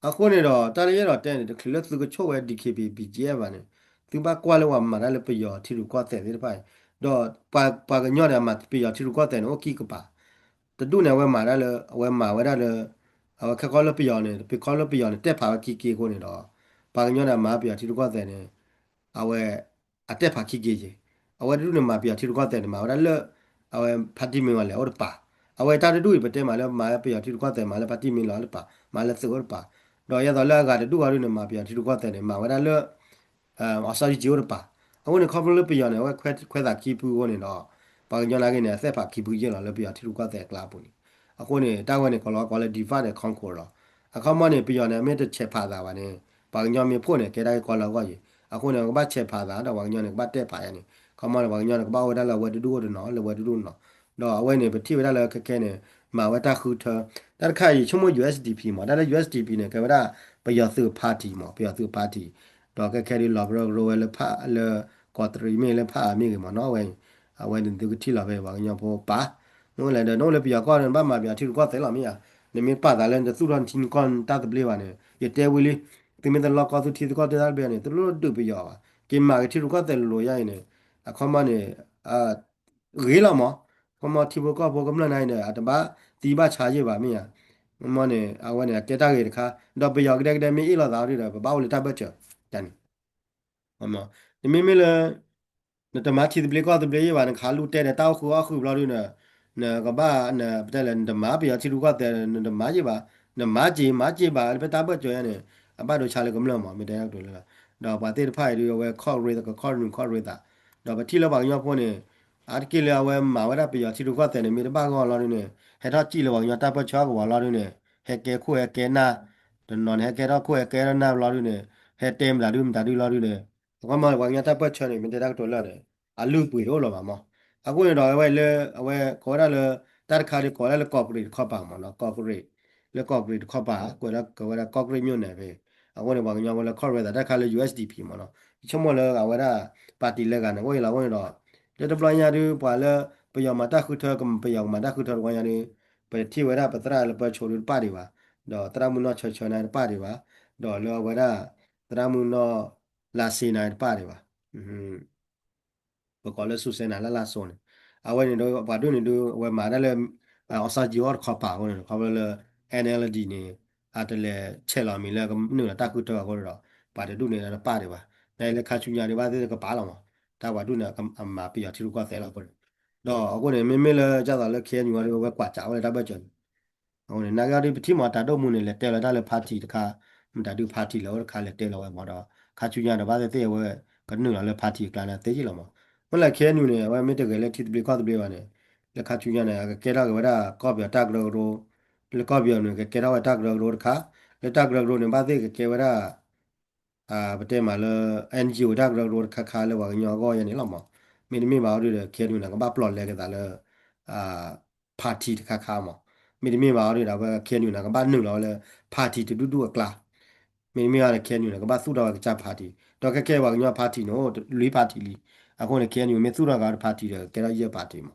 အဃိန့ၣ်ဒီး တၢ်လၢယအဲၣ်ဒိးတဲန့ၣ် တချုးလၢသုကဆိၣ်ဝဲ DKBA BGF ဘၣ်န့ၣ် သုဘၣ်ကွၢ်လၢပှၤမၤတၢ်လၢပယီၤထံရူၢ်ကီၢ်သဲးသ့ၣ်တဖၣ်အံၤ ဒီးပှၤကညီန့ၣ် အမၤပယီၤထံရူၢ်ကီၢ်သဲးန့ၣ် အိၣ်ခံကပၤ တဒူၣ်န့ၣ် အဝဲမၤဒၣ်လၢ အဝဲမၤဝဲဒၣ်လၢ အဝဲခဲကီၢ်လၢပယီၤန့ၣ် ပခီလၢပယီၤန့ၣ် တဲဖးဝဲခံက့အဃိန့ၣ်ဒီး ပှၤကညီန့ၣ် အမၤပယီၤထံရူၢ်ကီၢ်သဲးန့ၣ် အဝဲ အတဲဖးခံက့ယ့ၣ် အဝဲတဒူၣ်န့ၣ် မၤပယီၤထံရူၢ်ကီၢ်သဲးန့ၣ် မၤဝဲဒၣ်လၢ အဝဲဖါတံၢ်မ့ၢ်ဝဲလဲၣ် အိၣ်တပၤ အဝဲတၢ်တဒူၣ်အံၤ ပတဲမးလၢမၤပယီၤထံရူၢ်ကီၢ်သဲး မၤလၢဖါတံၢ်မ့ၢ်လီၤအိၣ်တပၤ မၤလၢသုးအိၣ်တပၤ ဒီးယဲသိးလၢအဂၤတဒူၣ်အီၤဒ်န့ၣ် မၤပယီၤထံရူၢ်ကီၢ်သဲးန့ၣ် မၤဝဲဒၣ်လၢ အစီဆှံအိၣ်တပၤ အဃိန့ၣ်ခီဖျိလၢပယီၤန့ၣ် အဝဲခွဲးသးခံဖုအဃိန့ၣ်ဒီး ပှၤကညီနာ်က့န့ၣ် အသဲၣ်ဖးခံဖုယ့ၣ်လီၤလၢပယီၤထံရူၢ်ကီၢ်သဲးအကျါအပူၤန့ၣ် အဃိန့ၣ် တၢ်ဝဲန့ၣ် ကိးလီၤကိးလၢ divide and conquer လီၤ အခီပညီန့ၣ် ပယီၤန့ၣ် အမ့ၢ်တဆဲးဖးသးဘၣ်န့ၣ် ပှၤကညီမ့ၢ်ဖှိၣ်န့ၣ် ကဲတၢ်ဂ့ၢ်ကီလၢအဂီၢ်ယ့ၣ် အဃိန့ၣ် ကဘၣ်ဆဲးဖးသးဒီးပှၤကညီန့ၣ် ကဘၣ်တဲဖးယါန့ၣ် အခီပညီန့ၣ် ပှၤကညီန့ၣ် ကဘၣ်အိၣ်ဝဲဒၣ်လၢအဝဲတဒူၣ်အိၣ်တနီၤ လၢဝဲတဒူၣ်နီၤ ဒီးအဝဲန့ၣ် ပထံၣ်ဝဲဒၣ်လၢခဲခဲန့ၣ် မၤဝဲတၢ်ဃုထၢ တၢ်တခါအံၤ ဆိကမိၣ် USDP မး တၢ်လၢ USDP န့ၣ် ကဲဝဲဒၣ် ပယီၤသုး party မး ပယီၤသုး party ဒီးခဲခဲဒ်လီၤကရၢကရိဝဲလၢဖးလၢ ကီးတရံးမ့ၢ်လၢဖးအါမ့ၢ်ဂ့ၤမးနီၤ အဝဲ အဝဲန့ၣ်သုကထံၣ်လီၤဖဲပှၤကညီဖိပာ် မ့ၢ်လဲၣ်ဒီး နအိၣ်လၢပယီၤကီၢ်န့ၣ် နဘၣ်မၤပယီၤထံရူၢ်ကီၢ်သဲးလီၤမ့ၢ်ဧါ နမ့ၢ်ပာ်သးလၢနတသူၣ်ထီၣ်နထံနကီၢ်နတၢ်သဘျ့ဘၣ်န့ၣ် ယတဲဝံၤလံ သုမ့ၢ်တလီၢ်ကီၢ်သုထံသုကီၢ်သုတၢ်သဘျ့န့ၣ် တလိၣ်ဒုးပယီၤဘၣ် က့ၤမၤက့ၤထံရူၢ်ကီၢ်သဲးလိၤလိၤယါအံၤန့ၣ် အခီပညီန့ၣ် ဂ့ၤလီၤမး အခီပညီထံဖိကီၢ်ဖိကမျၢၢ်နၤအံၤဒီး အတဘၣ်သံဘၣ်ဆါယ့ၢ်ဘၣ်မ့ၢ်ဧါ မ့ၢ်န့ၣ် အဝဲန့ၣ် အကဲတၢ်ဂ့ၤတခါ ဒီးပယီၤကဒဲကဒဲမ့ၢ်အ့ၣ်လိာ်သးဒ်ဒီး ပဘၣ်အိၣ်လၢတၢ်ဘၢၣ်စၢၤ တၢ်န့ၣ် နမ့မ့ၢ်လၢ နတမၤထံသဘျ့ကီၢ်သဘျ့ယ့ၢ်ဘၣ် နခးလူၢ်တဲဒီးတၢ်အိၣ်ဃုာ်အီၣ်ဃုာ်ဘျီဒုန့ၣ် နကဘၣ် ပတဲလဲၣ် နတမၤပယီၤထံရူၢ်ကီၢ်သဲး နတမၤယ့ၢ်ဘၣ် နမၤက့ၤ မၤက့ၤဘၣ်လၢဖဲတၢ်ဘၢၣ်စၢၤယါန့ၣ် အဘၣ်ဒိဆါလၢကမျၢၢ်မး မ့ၢ်တဲတၢ်ကတိၤလၢ ဒီးပှၤသ့ၣ်တဖၣ်အံၤဒု အဝဲခီၣ်ရ့သးကခီၣ်ရ့ၣ်ခီၣ်ရ့ၣ်သး ဒီးပထံၣ်လၢပှၤကညီဖိန့ၣ် အါတက့ၢ်လၢအဝဲမၤဝဲဒၣ်ပယီၤထံရူၢ်ကီၢ်သဲးန့ၣ် မ့ၢ်တဘၣ်ဂီၢ်လီၤဒုန့ၣ် ဟဲထီၣ်စံၣ်လၢပှၤကညီတၢ်ပၢၢ်ဆၢကဝီၤလီၤဒုန့ၣ် ဟဲကဲခိၣ်ဟဲကဲနၢ် တနီၤန့ၣ် ဟဲကဲထီၣ်ခိၣ်ဟဲကဲထီၣ်နၢ်ဘျီဒုန့ၣ် ဟဲတဲမတၤဒုမတၤဒုလီၤဒုန့ၣ် အခီပညီပှၤကညီတၢ်ပၢၢ်ဆၢန့ၣ် မ့ၢ်တဲတၢ်ကတိၤလၢာ်န့ၣ် အလုၢ်အပှ့ၤတအိၣ်လၢၤဘၣ်မး အဃိန့ၣ်ဒီး အဝဲလၢ အဝဲကိးဝဲဒၣ်လၢ တၢ်တခါဒုးကိးဝဲဒၣ်လၢကီးကရံးတခီပၤမးနီၤ ကီးကရံး လၢကီးကရံးတခီပၤ ကွဲးဒၣ်ကဝဲဒၣ်ကီးကရံးမြို့နယ်ဖဲ အဃိန့ၣ် ပှၤကညီဝဲလၢခီၣ်ရ့သးတၢ်တခါလၢ USDP မးနီၤ ယဆိကမိၣ်လၢအဝဲဒၣ် party လၢဂၤန့ၣ် အိၣ်အံၤလီၤ အဃိန့ၣ်ဒီး လၢတဘျီညါဒု ပှၤလၢ ပယီၤမၤတၢ်ဃုထၢ ပယီၤကမၤတၢ်ဃုထၢတဝီညါဒု ပထံၣ်ဝဲဒၣ်ပသရၣ်လၢပၢၤဆိဒုတပၣ်ဒံးဘၣ် ဒီးသရၣ်မုၣ်နီၢ်ဆၢဆၢန့ၣ်တပၣ်ဒံးဘၣ် ဒီးလၢအဝဲဒၣ် သရၣ်မုၣ်နီၢ်လါစ့န့ၣ်တပၣ်ဒံးဘၣ် ပကိးလၢစူၣ်စဲနၤလၢလၢစိၤန့ၣ် အဝဲန့ၣ်ဒီး ပှၤဒုၣ်န့ၣ်ဒု အဝဲမၤဒၣ်လၢ အီစီၣ်ကၠံအီၣ်တခီပၤအဃိန့ၣ် ခီဖျိလၢ NLD န့ၣ် အတလဲၤဆဲးလီၤမံၤလၢကနုာ်လီၤတၢ်ဃုထၢအဃိန့ၣ်ဒီး ပှၤတဒူၣ်န့ၣ်တပၣ်ဒံးဘၣ် နလၢခါဆူညါဒုဘၣ်သ့ၣ်ကပာ်လီၤမး တၢ်ပှၤဒုၣ်န့ၣ် အမၤပယီၤထံရူၢ်ကီၢ်သဲးလီၤအဃိန့ၣ် ဒီးအဃိန့ၣ် မ့မ့ၢ်လၢကၢ်သိးလၢ KNU အဝဲကွၢ်စးဝဲလၢတၢ်ဘၢၣ်စၢၤန့ၣ် အဃိန့ၣ် နာ်က့အီၤဒု ပထံၣ်မးတၢ်ဒိၣ်မူန့ၣ် လဲၤတဲလီၤတၢ်လၢ party တခါ မတၤဒု party လဲၤအိၣ်တခါလဲၤတဲလီၤဝဲမးဒီး ခါဆူညါဒီးဘၣ်သ့ၣ်သ့ၣ်အဝဲ ကနုာ်လီၤလၢ party အကျါန့ၣ်သ့ယ့ၣ်လီၤမး မ့ၢ်လၢ KNU န့ၣ် အဝဲမ့ၢ်တဂဲၤလၢထံသဘျ့ကီၢ်သဘျ့ဘၣ်န့ၣ် လၢခါဆူညါန့ၣ် အကကဲထီၣ်က့ၤဝဲဒၣ်ကီၢ်ပယီၤတၢ်ကရၢကရိ လၢကီၢ်ပယီၤန့ၣ် ကကဲထီၣ်ဝဲတၢ်ကရၢကရိတခါ လၢတၢ်ကရၢကရိန့ၣ် ဘၣ်သ့ၣ်ကကဲဝဲဒၣ် ပတဲမးလၢ NGO တၢ်ကရၢကရိတခါခါလၢပှၤကညီအဂီၢ်ယဲန့ၣ်လီၤမး မ့တမ့ၢ်ဘၣ်အီၤဒုဒီး KNU န့ၣ် ကဘၣ်ပျီၢ်လဲက့ၤသးလၢ party တခါခါမး မ့တမ့ၢ်ဘၣ်အီၤဒုဒီး အဝဲ KNU န့ၣ် ကဘၣ်နုာ်လီၤဝဲလၢ party တဒူၣ်ဒူၣ်အကျါ မ့တမ့ၢ်ဘၣ်ဒီး KNU န့ၣ် ကဘၣ်သူၣ်ထီၣ်ဝဲကစၢ် party ဒီးခဲခဲပှၤကညီ party န့ၣ် အိၣ်လွံၢ် party လံ အဃိန့ၣ် KNU မ့ၢ်သူၣ်ထီၣ်က့ၤအီၤတ party ဒီး ကဲထီၣ်ယဲၢ် party မး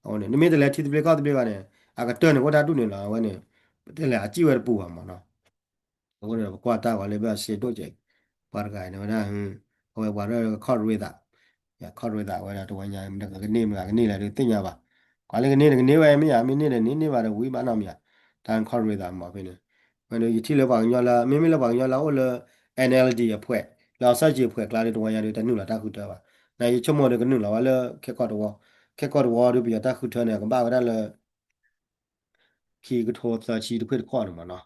အဃိန့ၣ် နမ့ၢ်တလဲၤထံသဘျ့ကီၢ်သဘျ့ဘၣ်န့ၣ် အကတၢၢ်န့ၣ် အိၣ်တၢ်ဒူၣ်န့ၣ်လီၤ အဝဲန့ၣ် ပတဲလဲၣ် အစံၣ်ဝဲတပူၤဘၣ်မးနီၤ အဃိန့ၣ် ပကွၢ်တၢ်ဂီၤလၢဘၣ်စ့ဒိၣ်ကဲး ပှၤတဂၤန့ၣ်ဝဲဒၣ် အဝဲပှၤဒိၣ်ခီၣ်ရ့သး ခီၣ်ရ့သးဝဲဒၣ်တဝီညါ မ့ၢ်ကကန့ၢ်မ့ၢ်ကကန့ၢ်လဲၣ်ဒုးသ့ၣ်ညါဘၣ် ကွၢ်လၢကန့ၢ်တကန့ၢ်ဝဲမ့ၢ်ယါ မ့ၢ်န့ၢ်ဒီးန့ၢ် န့ၢ်ဘၣ်ဒီးဝံၤဘၣ်နီတမံၤဧါ တၢ်ခီၣ်ရ့သးမးဖဲန့ၣ် ဝဲန့ၣ် ယထံၣ်လၢပှၤကညီလၢ မ့မ့ၢ်လၢပှၤကညီလၢအအိၣ်လၢ NLD အဖှဲး လၢအီစီၣ်ကၠံအဖှဲးကျါဒုးတဝီညါဒုး တနုာ်လီၤတၢ်ဃုထၢဘၣ် နယဆိကမိၣ်ဒီးကနုာ်လီၤဝဲလၢခဲကီၢ်တဝီ ခဲကီၢ်တဝီဒုးပယီၤတၢ်ဃုထၢန့ၣ် ကဘၣ်ဝဲဒၣ်လၢ ခံကထိသၢဆံတခွ့ၣ်တခီန့ၣ်မးနီၤ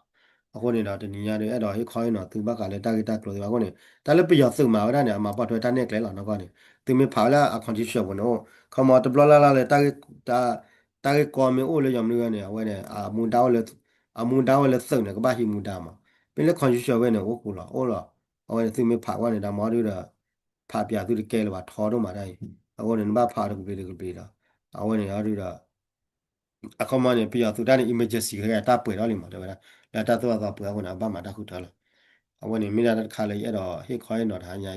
အဃိန့ၣ်ဒီးတနံၤညါဒုး အဲၣ်ဒိးဟ့ၣ်ခီဟ့ၣ်နီၤသုဘၣ်ဃးလၢတၢ်ဂ့ၢ်တၢ်ကျိၤသ့ၣ်တဖၣ်အဃိန့ၣ် တၢ်လၢပယီၤသုးမၤဝဲဒၣ်န့ၣ် အမၤပိာ်ထွဲတၢ်နဲၣ်ကျဲလီၤနီၢ်ကီၢ်န့ၣ် သုမ့ၢ်ဖးဝဲလၢအ constitution ပူၤန့ၣ်အိၣ် ခီမီတဘျီလၢ်လၢ်လၢ တၢ်ဂ့ၢ်ကီမ့ၢ်အိၣ်လၢယီၤမနုၤဂၤန့ၣ် အဝဲန့ၣ် အမူဒါအိၣ်လၢ အမူဒါအိၣ်လၢသုးန့ၣ် ကဘၣ်ဟံးမူဒါမး မ့ၢ်လၢ constitution ဝဲန့ၣ် အိၣ်ဃူလီၤ အိၣ်လီၤ အဝဲန့ၣ်သုမ့ၢ်ဖးကွၢ်န့ၣ် တၢ်မၤဒုးဒီး ဖးပၠးသုတကဲလၢၤဘၣ်ထီဒိၣ်မးတၢ်အံၤ အဃိန့ၣ် နဘၣ်ဖးအီၤတကဘျံးတကဘျံးဒီး အဝဲန့ၣ်အီၤဒုးဒီး အခီပညီန့ၣ် ပယီၤသုးတၢ်န့ၣ် emergency ကတၢၢ်ပှဲၤထီၣ်လံမး တဲဝဲဒၣ် လၢတၢ်သိၣ်တၢ်သီပှဲၤအဃိန့ၣ် အဘၣ်မၤတၢ်ဃုထၢလီၤ အဝဲန့ၣ်မ့ၢ်ဒၣ်တၢ်တခါလၢယအဲၣ်ဒိးဟ့ၣ်ခီဟ့ၣ်နီၤတဟါညါ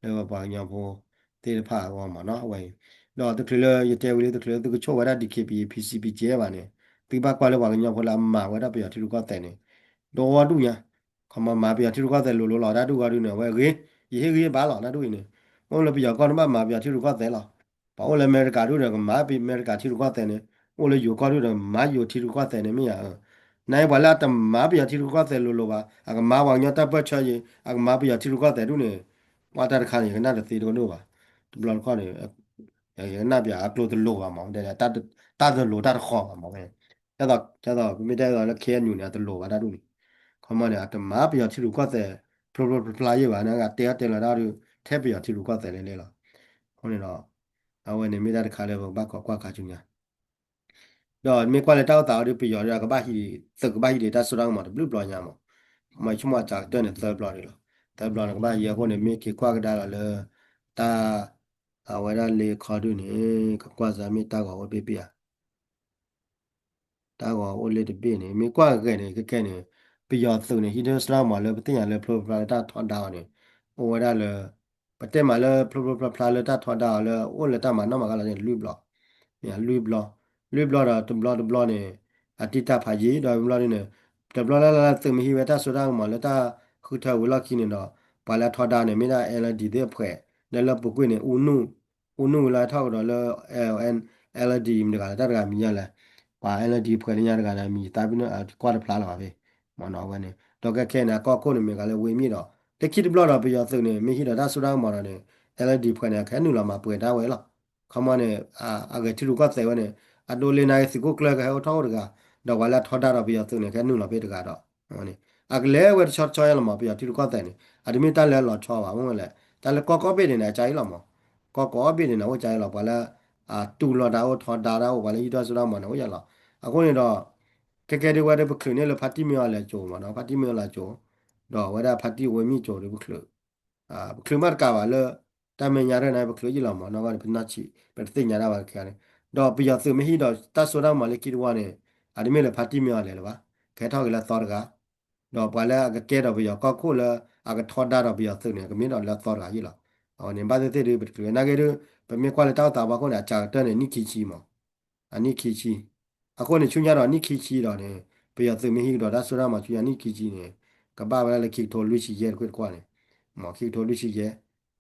အံၤ လၢပပှၤကညီဖိသ့ၣ်တဖၣ်အဂီၢ်မ့ၢ်နီၤ အဝဲအံၤ ဒီးတချုးလၢယတဲဝံၤလံ တချုးလၢသုကဆိၣ်ဝဲဒၣ် D K B A P C P G ဘၣ်န့ၣ် သုဘၣ်ကွၢ်လၢပှၤကညီဖိလၢအမၤဝဲဒၣ်ပယီၤထံရူၢ်ကီၢ်သဲးန့ၣ် ဒီဒူၣ်ညါ ခီမီမၤပယီၤထံရူၢ်ကီၢ်သဲးလိၤလိၤလီၤ တၢ်ဒူၣ်ဂီၤဒုန့ၣ် အဝဲဂ့ၤ ယဟ့ၣ်ဂံၢ်ဟ့ၣ်ဘါလီၤ တၢ်ဒူၣ်အံၤန့ၣ် အိၣ်လၢပယီၤကီၢ်န့ၣ်ဘၣ်မၤပယီၤထံရူၢ်ကီၢ်သဲးလီၤ ပှၤအိၣ်လၢအမဲရကၤဒူၣ်ဒီးကမၤအမဲရကၤထံရူၢ်ကီၢ်သဲးန့ၣ် အိၣ်လၢယိၤကီၢ်ဒူၣ်ဒီးမၤယိၤထံရူၢ်ကီၢ်သဲးန့ၣ်မ့ၢ်ဧါ နအံၤပှၤလၢအတမၤပယီၤထံရူၢ်ကီၢ်သဲးလိၤလိၤဘၣ် အကမၤပှၤကညီတၢ်ပၢၢ်ဆၢယံၤ အကမၤပယီၤထံရူၢ်ကီၢ်သဲးဒူၣ်န့ၣ် ပှၤတၢ်တခါန့ၣ် ယကနၣ်တသ့တကဒိၣ်ဘၣ် တဘျီတခီၣ်န့ၣ် ယကနၣ်ပယီၤအကျိၤတလိၤဘၣ်မး တၢ်တလိၤတၢ်တဃီၤဘၣ်မး ဒ်သိး ဒ်သိးပမ့ၢ်တဲသိးလၢ K N U န့ၣ် အတလိၤဘၣ်တၢ်ဒူၣ်န့ၣ် ခီမီန့ၣ် အတမၤပယီၤထံရူၢ်ကီၢ်သဲး ဖျိဖျိဖျါဖျါယံၤဘၣ် နကတဲအီၤတဲလီၤတၢ်ဒုး ထဲပယီၤထံရူၢ်ကီၢ်သဲးလဲၣ်လဲၣ်လီၤ အဃိန့ၣ်ဒီး အဝဲန့ၣ်မ့ၢ်တၢ်တခါလၢပကဘၣ်ခိးကွၢ်ခါဆူညါ ဒီးမ့ၢ်ကွၢ်လၢတၢ်အိၣ်သးအီၤဒုး ပယီၤဒုး ကဘၣ်ဟံး သုးကဘၣ်ဟံးဒံးတၢ်စိတၢ်ကမီၤတဘျုးဘျီညါမး မ့ၢ်ဆိကမိၣ်အစှၤကတၢၢ်န့ၣ် သၢဘျီဒံးလီၤ သၢဘျီန့ၣ် ကဘၣ်ဟံးအဃိန့ၣ် မ့ၢ်က့ၤကွၢ်ကဒါလီၤလၢ တၢ် အဝဲဒၣ်လ့ခီဒုးန့ၣ် ကကွၢ်စၢ်မ့ၢ်တၢ်ဂီၤအိၣ်တဘ့ၣ်ဘ့ၣ်ဧါ တၢ်ဂီၤအိၣ်လၢတဘ့ၣ်န့ၣ် မ့ၢ်ကွၢ်ဂဲၤန့ၣ် ခဲခဲန့ၣ် ပယီၤသုးန့ၣ် ဟံးထၢစိတၢ်ကမီၤလၢပသ့ၣ်ညါလၢဖျိဖျါလၢတၢ်ထီဒါအီၤန့ၣ် အိၣ်ဝဲဒၣ်လၢ ပတဲမးလၢဖျိဖျိဖျါဖျါလၢတၢ်ထီဒါအီၤလၢအိၣ်လၢတၢ်မၤနီၣ်မၤဃါလီၤန့ၣ် လွံၢ်ဘျီ လွံၢ်ဘျီ လွံၢ်ဘျီဒီးတဘျီတဘျီန့ၣ် အတံၢ်တၢ်ဖးယံာ်ဒီးဘျီဒုးန့ၣ် တဘျီလၢ်လၢ်လၢ်သုးမ့ၢ်ဟံးဝဲတၢ်စိတၢ်ကမီၤလၢတၢ် ဃုထၢဝံၤလီၢ်ခံန့ၣ်ဒီး ပှၤလၢအထီဒါန့ၣ် မ့ၢ်ဒၣ် N L D သ့ၣ်အဖှဲး လၢလၢပူၤကွံာ်န့ၣ် အူနုၢ် အူနုၢ်ဝံၤလီၤထီၣ်ကဒီးလၢ N L D မတဂၤလၢတၢ်တဂၤမံၤညါလဲၣ် ပှၤ N L D ဖှဲးလၢညါတဂၤန့ၣ် အမံၤသးပ့ၤနီၣ် ကွၢ်တဖျါလၢၤဘၣ်ဖဲ မ့ၢ်နီၤဝဲန့ၣ် ဒီးခဲခဲန့ၣ် အကီၢ်ခိၣ်န့ၣ်မ့ၢ်ဂၤလၢဝ့ၢ်မ့ၢ်ဒီး လၢခံတဘျီဒီးပယီၤသုးန့ၣ် မ့ၢ်ဟံးဒီးတၢ်စိတၢ်ကမီၤဒီးန့ၣ် N L D ဖှဲးန့ၣ် ကဟဲနုာ်လီၤမၤပှဲၤတၢ်ဝဲလီၤ ခီမီန့ၣ် အဂဲၤထံရူၢ်ကီၢ်သဲးဝဲန့ၣ် အဒိလ့နၤဂ့ၤသုးခိၣ်ကျၢၢ်ကဟဲအိၣ်ထီၣ်အိၣ်တဂၤ ဒီးပှၤလၢအထီဒါဒီးပယီၤသုးန့ၣ် ကဟဲနုာ်လီၤဖဲတဂၤဒီး အကလဲၤဝဲတဆီတဆီယဲလီၤမး ပယီၤထံရူၢ်ကီၢ်သဲးန့ၣ် အတမ့ၢ်တၢ်လၢအလီၤဆီဘၣ် မ့ၢ်ဝဲလဲၣ် တၢ်လၢကီၢ်ကိးဘ့ၣ်န့ၣ်န့ၣ် အကါအံၤလီၤမး ကီၢ်ကိးဘ့ၣ်န့ၣ်န့ၣ် အိၣ်ကါအံၤလီၤ ပှၤလၢ အတူၢ်လိာ်တၢ်အိၣ်ထီဒါတၢ်အိၣ် ပှၤလၢဟံးထီၣ်စိတၢ်ကမီၤန့ၣ် အိၣ်ယါလီၤ အဃိန့ၣ်ဒီး ခဲကဲဒ်ဝဲဒၣ်ပချုးန့ၢ်လၢဖါတံၢ်မ့ၢ်အီၤလဲၤကၠိမးနီၤ ဖါတံၢ်မ့ၢ်အီၤလဲၤကၠိ ဒီးအဝဲဒၣ်ဖါတံၢ်ဝဲမ့ၢ်ကၠိဒီးပချုး ပချုးမးတကးဘၣ်လၢ တၢ်မဲာ်ညါတၢ်န့ၣ် ပချုးယံာ်လီၤမးနီၤ ပနီၢ်ဆံး ပတသ့ၣ်ညါတၢ်ဘၣ်ခဲအံၤန့ၣ် ဒီးပယီၤသုးမ့ၢ်ဟံးဒီးတၢ်စိတၢ်ကမီၤလၢခံတဝီန့ၣ် အတမ့ၢ်လၢဖါတံၢ်မ့ၢ်အီၤလဲၤလၢၤဘၣ် ကဟဲထီၣ်က့ၤလၢသီတဂၤ ဒီးပှၤလၢအကကဲဒီးပယီၤကီၢ်ခိၣ်လၢ အကထီဒါဒီးပယီၤသုးန့ၣ် ကမ့ၢ်ဒီးလၢသီတဂၤယံာ်လီၤ အဝဲန့ၣ် ဘၣ်သ့ၣ်သ့ၣ်ဒုး ပတချုးနာ်က့ဒုး ပမ့ၢ်ကွၢ်လၢတၢ်အိၣ်သးဘၣ်ခိၣ်န့ၣ် အစှၤကတၢၢ်န့ၣ် နံၣ်ခံဆံမး အနံၣ်ခံဆံ အဃိန့ၣ် ဆူညါဒီးနံၣ်ခံဆံဒီးန့ၣ် ပယီၤသုးမ့ၢ်ဟံးကဒီးတၢ်စိတၢ်ကမီၤဆူညါနံၣ်ခံဆံန့ၣ် ကဘၣ်ဝဲဒၣ်လၢခံကထိလွံၢ်ဆံယဲၢ်တကွ့ၢ်တကွီၢ်န့ၣ် မး ခံကထိလွံၢ်ဆံယဲၢ်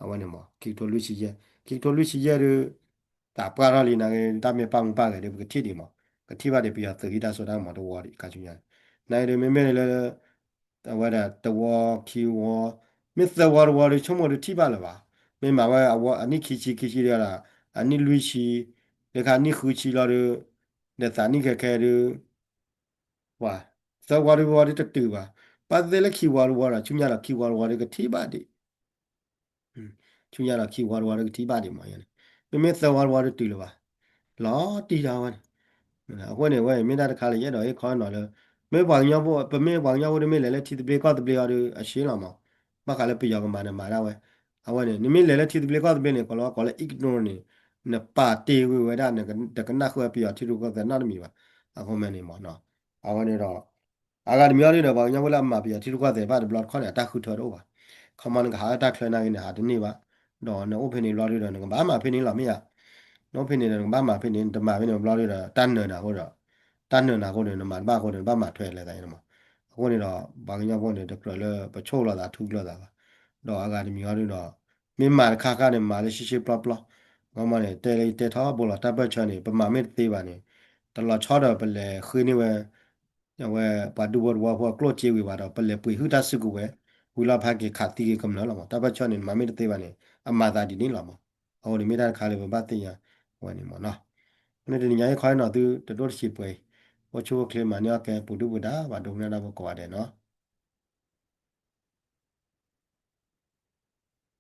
အဝဲန့ၣ်မး ခံကထိလွံၢ်ဆံယဲၢ် ခံကထိလွံၢ်ဆံယဲၢ်ဒုး တၢ်ပှၢ်ထီၣ်လံနာ်က့ တၢ်မ့ၢ်ပာ်မူပာ်ဂဲၤဒုး ပကထံၣ်ဒံးမး ကထံၣ်ဘၣ်ဒံးပယီၤသုးဟံးတၢ်စိတၢ်ကမီၤတဝီဒံး ခါဆူညါ နာ်က့ဒုး မ့မ့ၢ်လၢ အဝဲဒၣ်တဝီခံဝီ မ့ၢ်သၢဝီတဝီဒုး ဆိကမိၣ်ဒုးထံၣ်ဘၣ်လၢၤဘၣ် မ့ၢ်မၤဝဲအနံၣ်ခံဆံခံဆံဒုး အနံၣ်လွံၢ်ဆံ လၢခါနံၣ်ဃုဆံလီၤဒုး ဒီးသးနံၣ်ခဲခဲဒုး ပှၤ သၢဝီတဝီဒုးတတုၤဘၣ် ဘၣ်သ့ၣ်လၢခံဝီတဝီဒီး ဆူညါဒီးခံဝီတဝီဒုးကထံၣ်ဘၣ်ဒံး ဆူညါဒီးခံဝီတဝီဒုးကထံၣ်ဘၣ်ဒံးမး မ့မ့ၢ်သၢဝီတဝီဒုးတုၤလၢၤဘၣ် လီၤတံၢ်တၢ်ဝဲန့ၣ် အဃိန့ၣ် ဝဲမ့ၢ်တၢ်တခါလၢယအဲၣ်ဒိးဟ့ၣ်ခီနီၤလၢ မ့ၢ်ပှၤကညီဖိ ပမ့ၢ်ပှၤကညီဖိဒုးမ့ၢ်လဲၤလၢထံသဘျ့ကီၢ်သဘျ့အီၤဒုး အရှဲလီၤမး ဘၣ်ဃးလၢပယီၤကမၤန့ၣ်မၤဒၣ်ဝဲ အဝဲန့ၣ် နမ့ၢ်လဲၤလၢထံသဘျ့ကီၢ်သဘျ့န့ၣ် ကိးလီၤကိးလၢ ignore န့ၣ် နပာ်တ့ၢ်ကွံာ်ဝဲဒၣ် နတကနၣ်ဃုာ်ပယီၤထံရူၢ်ကီၢ်သဲးနီတမံၤဘၣ် အဃိမ့ၢ်န့ၣ်မး အဝဲန့ၣ်ဒီး အဂၤတမံၤအီၤဒုးဒီး ပှၤကညီဖိလၢအမၤပယီၤထံရူၢ်ကီၢ်သဲးတဖၣ်တဘျီတခီၣ်န့ၣ် အတၢ်ဃုထၢတအိၣ်ဘၣ် ခီမီနကဟးလၢတၢ်ချၢနာ်က့န့ၣ် ဟးတန့ၢ်ဘၣ် ဒီးနအိၣ်ဖဲန့ၣ်ဘျီဒုးဒီး နကဘၣ်မၤဖဲန့ၣ်လီၤမ့ၢ်ဧါ နအိၣ်ဖဲန့ၣ်ဒီး နကဘၣ်မၤဖဲန့ၣ် နတမၤဖဲန့ၣ်ဘျီဒုးဒီး တၢ်နၢၤနၤအဃိဒီး တၢ်နၢၤနၤအဃိဒီး နမၤတဘၣ်အဃိဒီး နဘၣ်မၤထွဲလဲၤသးန့ၣ်မး အဃိန့ၣ်ဒီး ပှၤကညီဖိန့ၣ် တကြၢးလၢပဆိၣ်လီၤသးထူကျၢၤသးဘၣ် ဒီးအဂၤတမံၤအီၤဒုးဒီး မ့ၢ်မၤတခါခါန့ၣ် မၤလၢရှဲရှဲပျီပျီ ခီမီန့ၣ် တဲလၢယတဲထီဘိလီၤ တၢ်ပၢၢ်ဆၢန့ၣ် ပမၤမ့ၢ်တသ့ဘၣ်န့ၣ် တလီၤဆီဒီးပလဲၤဃ့န့ၢ်ဝဲ အဝဲပှၤဒူဖိတဝီဖိအကျိၣ်စ့ဝံၤဘၣ်ဒီး ပလဲၤပှ့ၤဟုၣ်တၢ်စုကဝဲၤ ဝံၤလီၤဖးက့ၤခးသံက့ၤကမျၢၢ်လီၤမး တၢ်ပၢၢ်ဆၢန့ၣ် နမၤမ့ၢ်တသ့ဘၣ်န့ၣ် အမၤသးဒ်န့ၣ်လီၤမး အဃိန့ၣ်မ့ၢ်တၢ်တခါလၢပဘၣ်သ့ၣ်ညါဝဲန့ၣ်မးနီၤ မ့ၢ်တနံၤညါဟ့ၣ်ခီဟ့ၣ်နီၤသုတဒိၣ်တဆံးပှဲၤအံၤ အိၣ်ဆူၣ်အိၣ်ချ့မၤန့ၢ်အီၣ်ကဲပူၤဒုၣ်ပူၤဒါ ပှၤဒိကနၣ်တၢ်ဖိကိးဂၤဒဲးနီၤ